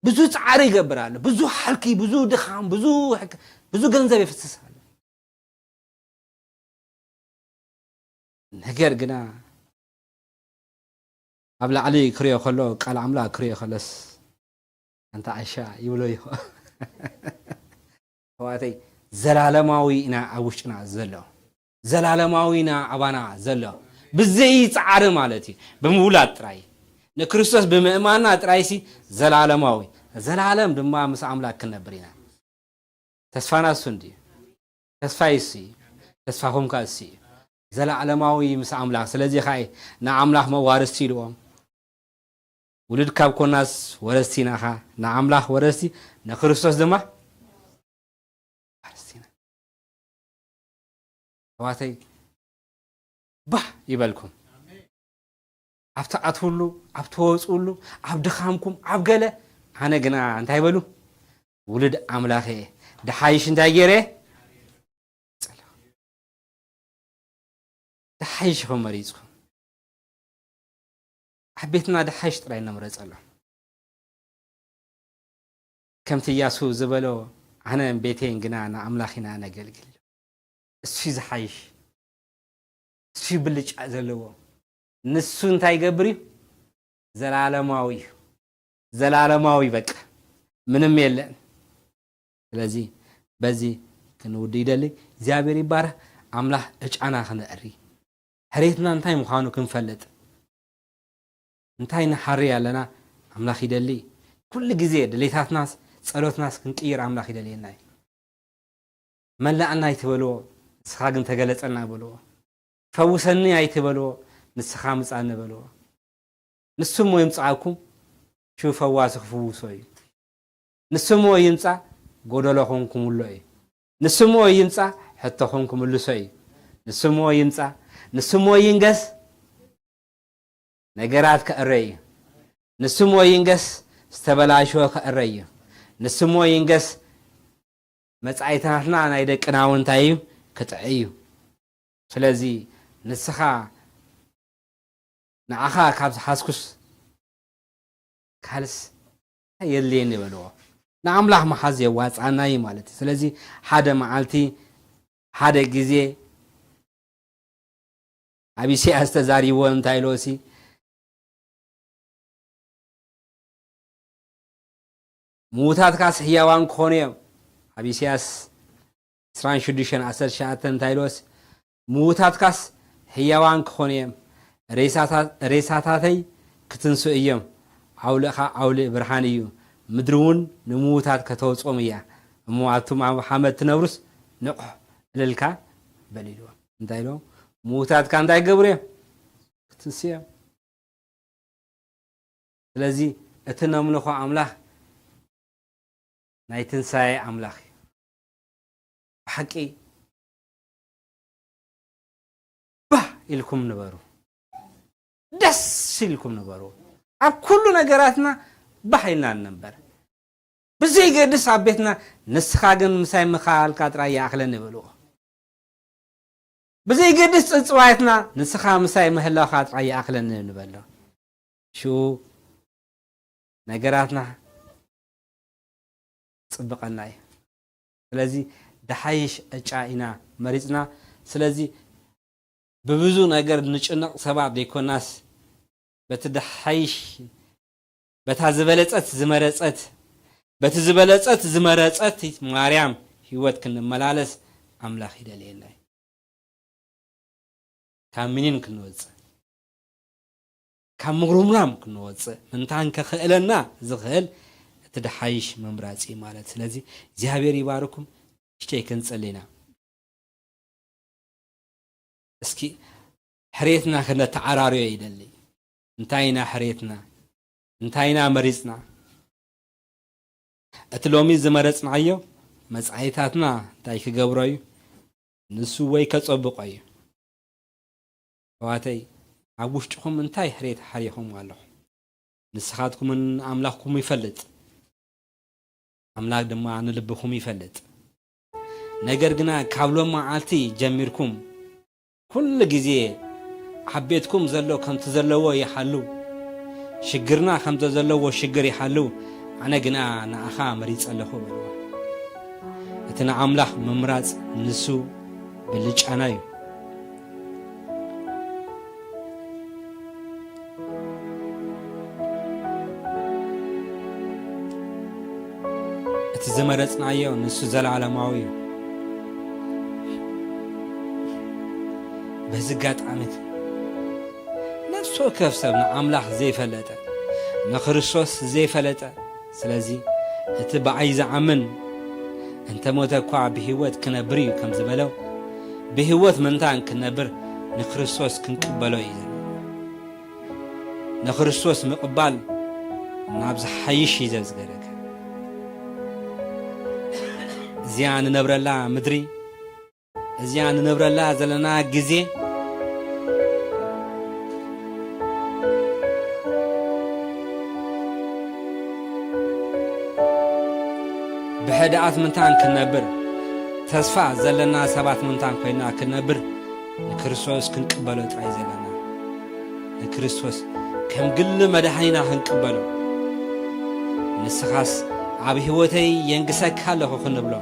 ብዙ ጻዕሪ ይገብር ኣሎ። ብዙ ሓልኪ፣ ብዙ ድኻም፣ ብዙ ሕክ-፣ ብዙ ገንዘብ የፍስስ ኣሎ። ነገር ግና ኣብ ላዕሊ ክሪኦ ከሎ፣ ቃል ኣምላኽ ክሪኦ ከለስ፣ "ኣንታ ዓሻ" ይብሎ እዩ። ኣሕዋተይ፣ ዘላለማዊ ኢና ኣብ ውሽጥና ዘሎ። ዘላለማዊ ኢና ኣባና ዘሎ። ብዘይ ጻዕሪ ማለት እዩ። ብምውላድ ጥራይ። ንክርስቶስ ብምእማንና ጥራይሲ ዘላለማዊ። ዘላለም ድማ ምስ ኣምላኽ ክንነብር ኢና። ተስፋና እሱ እንድዩ። ተስፋይ እሱ እዩ። ተስፋኹም ከኣ እሱ እዩ። ዘላለማዊ ምስ ኣምላኽ። ስለዚ ኸኣ ንኣምላኽ መዋርስቲ ኢልዎም። ውሉድ ካብ ኮናስ ወረስቲ ኢና ኸኣ። ንኣምላኽ ወረስቲ፣ ንክርስቶስ ድማ ወረስቲ ኢና። ኣሕዋተይ፣ ባህ ይበልኩም። ኣብ ትኣትውሉ፣ ኣብ ትወጽኡሉ፣ ኣብ ድኻምኩም፣ ኣብ ገለ፣ ኣነ ግና እንታይ በሉ? ውሉድ ኣምላኽ እየ። ድሓይሽ እንታይ ገይረ? ጸለኹ። ድሓይሽ ኢኹም መሪጽኩም። ኣብ ቤትና ድሓይሽ ጥራይ ነምረጸሎም። ከምቲ ኢያሱ ዝበሎ፣ "ኣነን ቤተይን ግና ንኣምላኽ ኢና ነገልግል" ኢሉ። እሱ እዩ ዝሓይሽ። እሱ እዩ ብልጫ ዘለዎ። ንሱ እንታይ ይገብር እዩ? ዘላለማዊ እዩ። ዘላለማዊ በቃ። ምንም የለን። ስለዚ በዚ ክንውድ ይደሊ። እግዚኣብሔር ይባረኽ። ኣምላኽ ዕጫና ክነእሪ። ሕሬትና እንታይ ምዃኑ ክንፈልጥ። እንታይ ንሓሪ ኣለና ኣምላኽ ይደሊ። ኩሉ ግዜ ድሌታትናስ ጸሎትናስ ክንቅይር ኣምላኽ ይደልየና እዩ። "መላእና" ኣይትበልዎ፣ ንስኻ ግን "ተገለጸና" በልዎ። "ፈውሰኒ" ኣይትበልዎ፣ ንስኻ "ምጻኒ" በልዎ። ንሱ እሞ ይምጻኣኩም፣ ሽው ፈዋሲ ክፍውሶ እዩ። ንሱ እሞ ይምጻእ፣ ጎደሎኹም ክምልኦ እዩ። ንሱ እሞ ይምጻእ፣ ሕቶኹም ክምልሶ እዩ። ንሱ እሞ ይምጻእ፣ ንሱ እሞ ይንገስ፣ ነገራት ከእረይ እዩ። ንሱ እሞ ይንገስ፣ ዝተበላሸወ ከእረይ እዩ። ንሱ እሞ ይንገስ፣ መጻኢታትና ናይ ደቅና እውን እንታይ እዩ? ክጥዕይ እዩ። ስለዚ ንስኻ ንዓኻ ካብ ዝሓዝኩስ ካልስ እንታይ የድልየኒ በልዎ። ንኣምላኽ ምሓዝ የዋጽኣና እዩ ማለት እዩ። ስለዚ ሓደ መዓልቲ፣ ሓደ ግዜ ኣብ ኢሳያስ ተዛሪብዎ እንታይ ኢልዎ ሲ፣ "ምዉታትካስ ህያዋን ክኾኑ እዮም።" ኣብ ኢሳያስ ዕስራን ሽዱሽተን ዓሰርተ ትሽዓተ እንታይ ኢልዎ ሲ፣ "ምዉታትካስ ህያዋን ክኾኑ እዮም፣ ሬሳታ-፣ ሬሳታተይ ክትንስኡ እዮም፣ ኣውልእኻ ኣውልእ ብርሃን እዩ፣ ምድሪ እውን ንምዉታት ከተውጽኦም እያ፣ እሞ ኣቱም ኣብ ሓመድ ትነብሩስ ንቑሕ እልልካ በል" ኢልዎም። እንታይ ኢልዎም? ምዉታትካ እንታይ ክገብሩ እዮም? ክትንስኡ እዮም። ስለዚ እቲ ነምልኾ ኣምላኽ ናይ ትንሳኤ ኣምላኽ እዩ። ብሓቂ ባህ ኢልኩም ንበሩ፣ ደስ ኢልኩም ንበሩ። ኣብ ኩሉ ነገራትና ባህ ኢልና ንንበር። ብዘይገድስ ኣብ ቤትና "ንስኻ ግን ምሳይ ምኻልካ ጥራይ ይኣኽለኒ" በልዎ። ብዘይገድስ ጽጽዋየትና "ንስኻ ምሳይ ምህላውካ ጥራይ ይኣኽለኒ" ንበሎ። ሽኡ ነገራትና ጽብቐና እዩ። ስለዚ ደሓይሽ ዕጫ ኢና መሪጽና። ስለዚ ብብዙ ነገር ንጭነቕ ሰባት ዘይኮናስ፣ በቲ ደሓይሽ፣ በታ ዝበለጸት ዝመረጸት፣ በቲ ዝበለጸት ዝመረጸት ማርያም ህይወት ክንመላለስ ኣምላኽ ይደልየና እዩ። ካብ ምኒን ክንወጽእ፣ ካብ ምጉርምራም ክንወጽእ ምንታን ከኽእለና ዝኽእል እቲ ደሓይሽ ምምራጽ እዩ ማለት። ስለዚ እግዚኣብሔር ይባርኩም። እሽተይ ክንጽል ኢና። እስኪ ሕሬትና ክነተዓራርዮ ይደሊ። እንታይ ኢና ሕሬትና? እንታይ ኢና መሪጽና? እቲ ሎሚ ዝመረጽናዮ መጻኢታትና እንታይ ክገብሮ እዩ? ንሱ ወይ ከጸብቆ እዩ። ኣሕዋተይ፣ ኣብ ውሽጥኹም እንታይ ሕሬት ሓሪኹም ኣለኹም? ንስኻትኩምን ኣምላኽኩም ይፈልጥ፣ ኣምላኽ ድማ ንልብኹም ይፈልጥ። ነገር ግና ካብ ሎም መዓልቲ ጀሚርኩም ኩሉ ግዜ ኣብ ቤትኩም ዘሎ ከምቲ ዘለዎ ይሓሉ፣ ሽግርና ከምቲ ዘለዎ ሽግር ይሓሉ፣ ኣነ ግና ንኣኻ መሪጸ ኣለኹ በልዎ። እቲ ንኣምላኽ ምምራጽ ንሱ ብልጫና እዩ። እቲ ዝመረጽናዮ ንሱ ዘለዓለማዊ እዩ። በዚ ኣጋጣሚ ነፍሲ ወከፍ ሰብ ንኣምላኽ ዘይፈለጠ፣ ንክርስቶስ ዘይፈለጠ፣ ስለዚ እቲ ብኣይ ዝኣምን እንተ ሞተ እኳ ብህይወት ክነብር እዩ ከም ዝበለው፣ ብህይወት ምእንታን ክንነብር ንክርስቶስ ክንቅበሎ እዩ ዘለና። ንክርስቶስ ምቕባል ናብ ዝሓይሽ እዩ ዘዝገደገ። እዚኣ ንነብረላ ምድሪ፣ እዚኣ ንነብረላ ዘለና ግዜ፣ ብሕድኣት ምንታን ክንነብር፣ ተስፋ ዘለና ሰባት ምንታን ኮይና ክንነብር፣ ንክርስቶስ ክንቅበሎ ጥራይ ዘለና። ንክርስቶስ ከም ግሊ መድሓኒና ክንቅበሎ፣ ንስኻስ ኣብ ህይወተይ የንግሰካ ኣለኹ ክንብሎ፣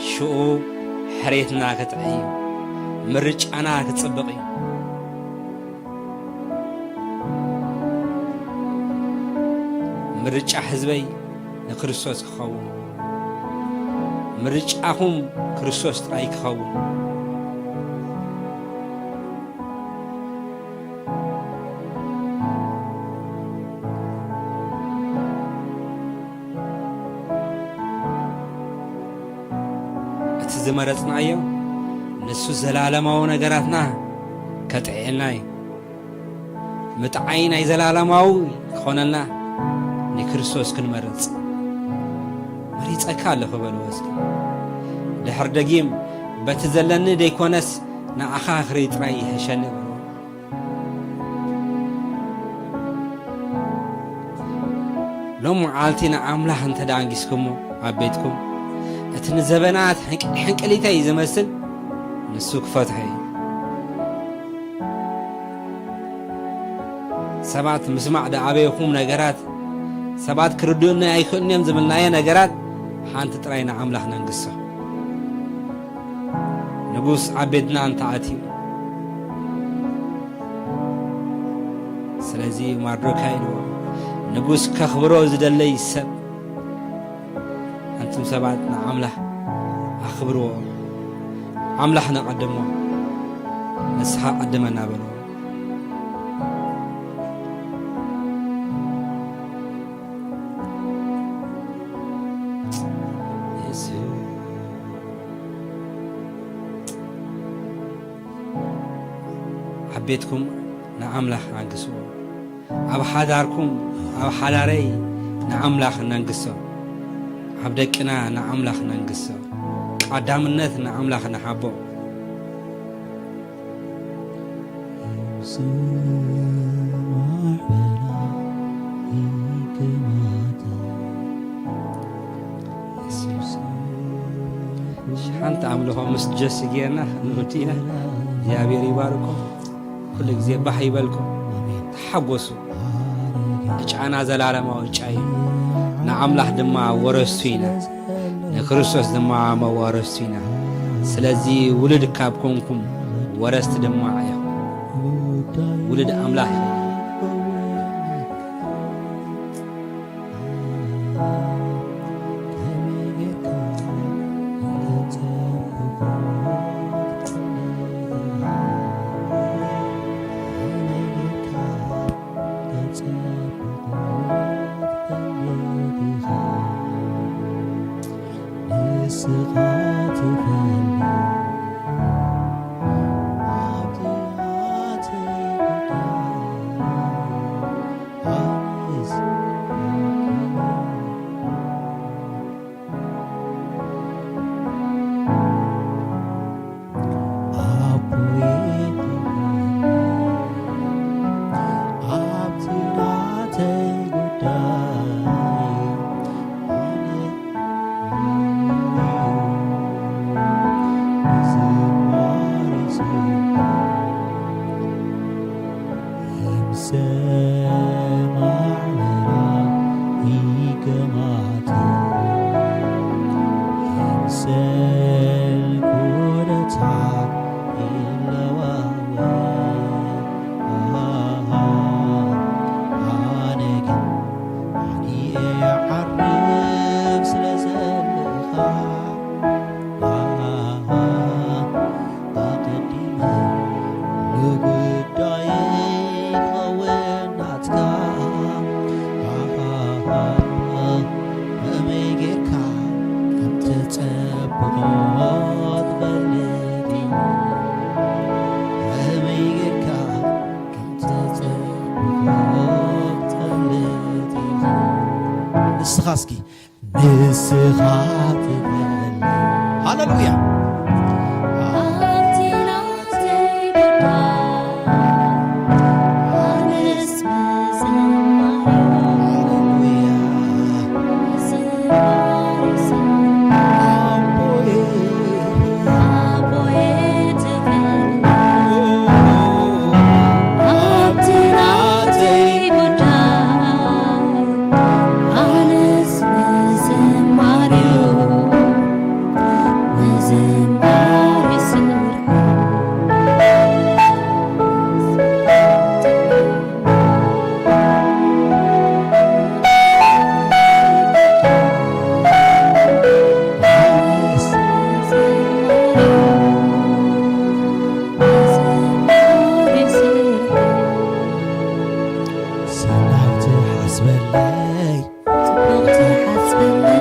ሽኡ ሕሬትና ክጥዕይ እዩ፣ ምርጫና ክጽብቕ እዩ። ምርጫ ህዝበይ ንክርስቶስ ክኸውን፣ ምርጫኹም ክርስቶስ ጥራይ ክኸውን። እቲ ዝመረጽናዮ ንሱ ዘላለማዊ ነገራትና ከጥዕየልና እዩ። ምጥዓይ ናይ ዘላለማዊ ክኾነልና ንክርስቶስ ክንመርጽ መሪጸካ ኣለኹ በልዎ እስኪ። ድሕር ደጊም በቲ ዘለኒ ደይኮነስ ንዓኻ ክርኢ ጥራይ ይሕሸኒ በልዎ። ሎም መዓልቲ ንኣምላኽ እንተ ደኣ ኣንጊስኩሞ ኣብ ቤትኩም፣ እቲ ንዘበናት ሕንቅ-፣ ሕንቅሊተይ ዝመስል ንሱ ክፈትሖ እዩ። ሰባት ምስማዕ ደኣበይኹም ነገራት፣ ሰባት ክርድኡኒ ኣይክእሉን እዮም ዝብልናዮ ነገራት፣ ሓንቲ ጥራይ ንኣምላኽ ነንግሶ። ንጉስ ኣብ ቤትና እንተ ኣትዩ፣ ስለዚ ማርዶካይ ኢልዎ፣ ንጉስ ከኽብሮ ዝደለይ ሰብ፣ ኣንቱም ሰባት ንኣምላኽ ኣኽብርዎ፣ ኣምላኽ ነቐድሞ፣ ንስኻ ቀድመና በልዎ። ኣብ ቤትኩም ንኣምላኽ ኣንግስዎ። ኣብ ሓዳርኩም፣ ኣብ ሓዳረይ ንኣምላኽ ነንግሶ። ኣብ ደቅና ንኣምላኽ ነንግሶ። ቀዳምነት ንኣምላኽ ንሃቦ። ሓንቲ ኣምልኾ ምስ ጀሲ ጌርና ክንወዲ ኢና። እግዚኣብሔር ይባርኮ። ኩሉ ግዜ ባህ ይበልኩም። ተሓጎሱ። ዕጫና ዘላለማዊ ዕጫ እዩ። ንኣምላኽ ድማ ወረስቱ ኢና። ንክርስቶስ ድማ መዋረስቱ ኢና። ስለዚ ውሉድ ካብ ኮንኩም ወረስቲ ድማ ኢኹም። ውሉድ ኣምላኽ ኢኹም። ንስኻ ትፈልጥ ኣብቲ ጉዳይ ኣነስ ኣቦይ ኣብቲ ናተይ ጉዳይ ኣነ ጸገማት ይምሰል ኩነታ ይለዋወጥ፣ ኣነ ግን ዓጊየ ይዓርፍ ስለ ዘለኻ፣ ኣቐዲመ ንጉዳየይ ክኸውን ናትካ። ከመይ ጌርካ ከም ትጸብቖ ትፈልጥ ኢኻ። ከመይ ጌርካ ከም ትጸብቖ ትፈልጥ ኢኻ። ንስኻ እስኪ ንስኻ ትፈልጥ። ሃሌሉያ። ኣብቲ ናተይ ጉዳይ ኣነስ መዘማዮ። ሃሌሉያ። ዝማሬ ስም ኣቦየ፣ ኣቦየ ትፈልጥ። ኣብቲ ናተይ ጉዳይ ኣነስ ንዝማሬኡ፣ ንዝማሬ ስርሑ። ሰናይ ትሓስበለይ፣ ጽቡቕ ትሓስበለይ፣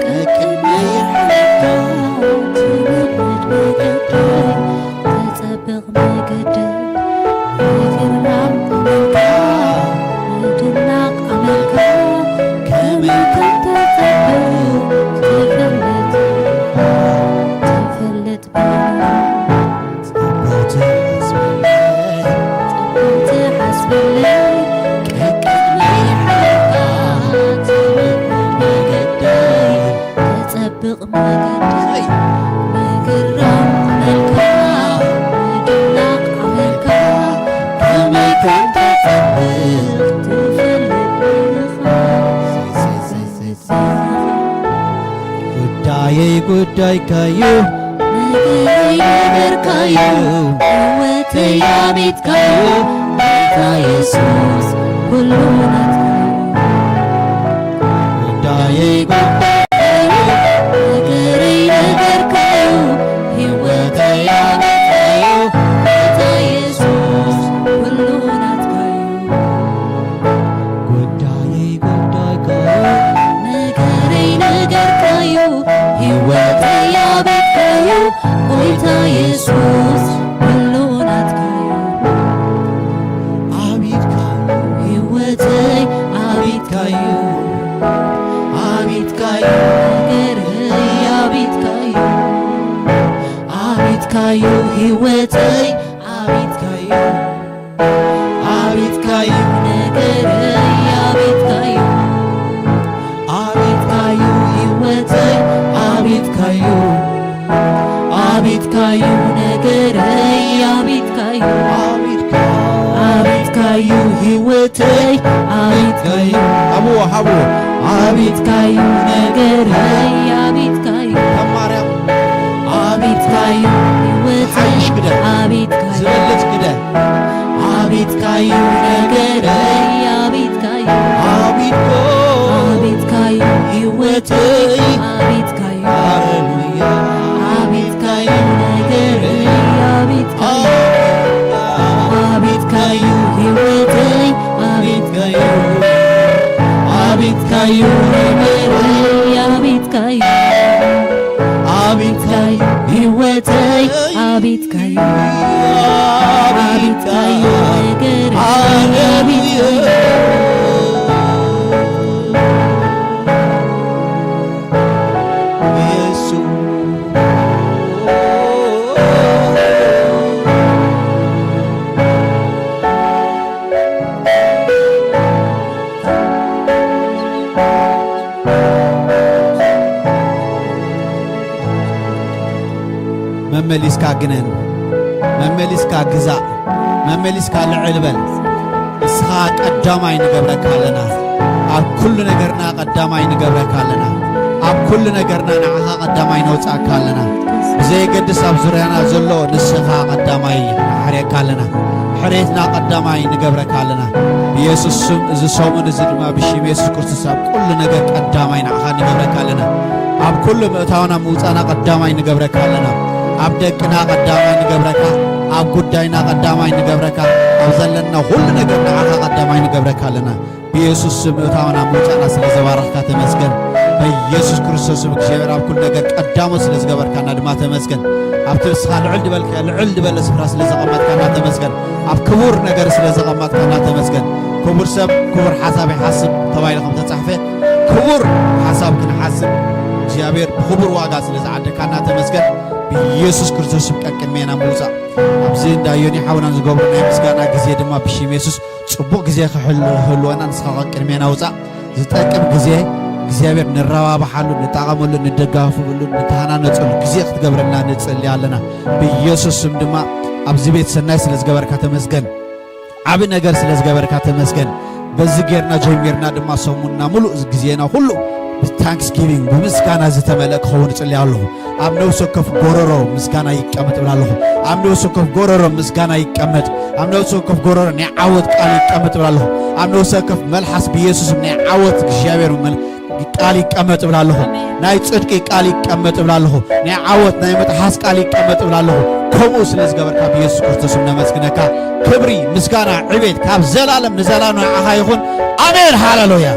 ቀቅድመይ ይርሓቐካ ትብል መገደይ፣ ተጸብቕ መገደይ፣ ምድላም ኣመልካ፣ ምድናቕ ኣመልካ፣ ከመይ ከም ተጸብቕ ትፈልጥ፣ ትፈልጥ። ጽቡቕ ትሓስበለይ፣ ጽቡቕ ትሓስበለይ፣ ቀቅድመይ ይሓልካ ትብል መገደይ፣ ተጸብቕ መገደይ፣ ምግራም ኣመልካ፣ ምድናቕ ኣመልካ፣ ከመይ ከም ተጸብቕ ትፈልጥ ኢኻ። ጉዳየይ ጉዳይካዩ፣ ነገረይ ነገርካዩ፣ ህይወተይ ኣቤትካዩ፣ ጌታ የሱስ ኩሉ ናትካዩ። ጉዳየይ ጉዳይካዩ፣ ነገረይ ነገርካዩ፣ ህይወተይ ኣቤትካዩ፣ ጌታ የሱስ ኩሉ ናትካዩ። ጉዳየይ ጉዳይካዩ፣ ነገረይ ነገርካዩ፣ ህይወተይ ኣቤትካዩ፣ ጎይታ የሱስ ኩሉ ናትካዩ። ኣቤትካዩ፣ ህይወተይ ኣቤትካዩ፣ ኣቤትካዩ፣ ነገረይ ኣቤትካዩ፣ ኣቤትካዩ፣ ህይወተይ ኣቤትካዩ። ኣቤትካዩ ነገረይ ኣቤትካዩ፣ ኣቤትካዩ ህይወተይ ኣቤትካዩ፣ ኣቤትካዩ ነገረይ ኣቤትካዩ፣ ኣቤትካ-፣ ኣቤትካዩ ህይወተይ ኣቤትካዩ። ሃብዎ፣ ሃብዎ። ኣቤትካዩ ነገረይ ኣቤትካዩ፣ ከም ማርያም። ኣቤትካዩ ህይወተይ ሓይሽ ግደ፣ ኣቤትካዩ፣ ዝበልጽ ግደ። ኣቤትካዩ ነገረይ ኣቤትካዩ፣ ኣቤትኮ፣ ኣቤትካዩ ህይወተይ ኣቤትካዩ፣ ሃሌሉያ። ኣቤትካዩ ነገረይ ኣቤትካዩ፣ ኣቤትካዩ ህይወተይ ኣቤትካዩ፣ ኣቤትካዩ ነገረይ ኣቤትካዩ፣ ኣቤትካዩ ህይወተይ ኣቤትካዩ፣ ኣቤትካዩ ነገረይ ኣቤትካዩ። መመሊስካ ግነን፣ መመሊስካ ግዛእ፣ መመሊስካ ልዕል በል። ንስኻ ቀዳማይ ንገብረካ ኣለና። ኣብ ኩሉ ነገርና ቀዳማይ ንገብረካ ኣለና። ኣብ ኩሉ ነገርና ንዓኻ ቀዳማይ ነውጻእካ ኣለና። ብዘየገድስ ኣብ ዙርያና ዘሎ ንስኻ ቀዳማይ ንሓርየካ ኣለና። ሕሬትና ቀዳማይ ንገብረካ ኣለና። ብየሱስ ስም እዚ ሰሙን እዚ ድማ ብሽም የሱስ ክርስቶስ ኣብ ኩሉ ነገር ቀዳማይ ንዓኻ ንገብረካ ኣለና። ኣብ ኩሉ ምእታውና ምውጻና ቀዳማይ ንገብረካ ኣለና። ኣብ ደቅና ቀዳማይ ንገብረካ፣ ኣብ ጉዳይና ቀዳማይ ንገብረካ፣ ኣብ ዘለና ኩሉ ነገር ንዓኻ ቀዳማይ ንገብረካ ኣለና። ብየሱስ ስም ምእታውና ምውጻና ስለ ዘባረኽካ ተመስገን። በየሱስ ክርስቶስ ስም እግዚኣብሔር ኣብ ኩሉ ነገር ቀዳሞት ስለ ዝገበርካና ድማ ተመስገን። ኣብቲ ንስኻ ልዕል ዝበልካ ልዕል ዝበለ ስፍራ ስለ ዘቐመጥካና ተመስገን። ኣብ ክቡር ነገር ስለ ዘቐመጥካና ተመስገን። ክቡር ሰብ ክቡር ሓሳብ ይሓስብ ተባሂሉ ከም ተጻሕፈ ክቡር ሓሳብ ክንሓስብ እግዚኣብሔር ብክቡር ዋጋ ስለ ዝዓደካና ተመስገን። ብየሱስ ክርስቶስ ስም ቀቅድሜና ምውጻእ ኣብዚ እንዳ ዮኒ ሓውናን ዝገብሮ ናይ ምስጋና ግዜ ድማ ብሽም የሱስ ጽቡቕ ግዜ ክህልወና ንስኻ ቀቅድሜና ውጻእ። ዝጠቅም ግዜ እግዚኣብሔር ንረባብሓሉ፣ ንጠቐመሉ፣ ንደጋፍብሉ፣ ንተሃናነጸሉ ግዜ ክትገብረልና ንጽሊ ኣለና። ብኢየሱስ ስም ድማ ኣብዚ ቤት ሰናይ ስለ ዝገበርካ ተመስገን። ዓቢ ነገር ስለ ዝገበርካ ተመስገን። በዚ ጌርና ጀሚርና ድማ ሰሙንና ሙሉእ ግዜና ኩሉ ብታንክስጊቪንግ ብምስጋና ዝተመልአ ክኸውን እጽሊ ኣለኹ። ኣብ ነፍሲ ወከፍ ጎረሮ ምስጋና ይቀመጥ እብል ኣለኹ። ኣብ ነፍሲ ወከፍ ጎረሮ ምስጋና ይቀመጥ። ኣብ ነፍሲ ወከፍ ጎረሮ ናይ ዓወት ቃል ይቀመጥ እብል ኣለኹ። ኣብ ነፍሲ ወከፍ መልሓስ ብኢየሱስ ናይ ዓወት እግዚኣብሔር መል-፣ ቃል ይቀመጥ እብል ኣለኹ። ናይ ጽድቂ ቃል ይቀመጥ እብል ኣለኹ። ናይ ዓወት ናይ ምጥሓስ ቃል ይቀመጥ እብል ኣለኹ። ከምኡ ስለ ዝገበርካ ብኢየሱስ ክርስቶስ ነመስግነካ። ክብሪ፣ ምስጋና፣ ዕቤት ካብ ዘላለም ንዘላለም ንዓኻ ይኹን። ኣሜን። ሃሌሉያ።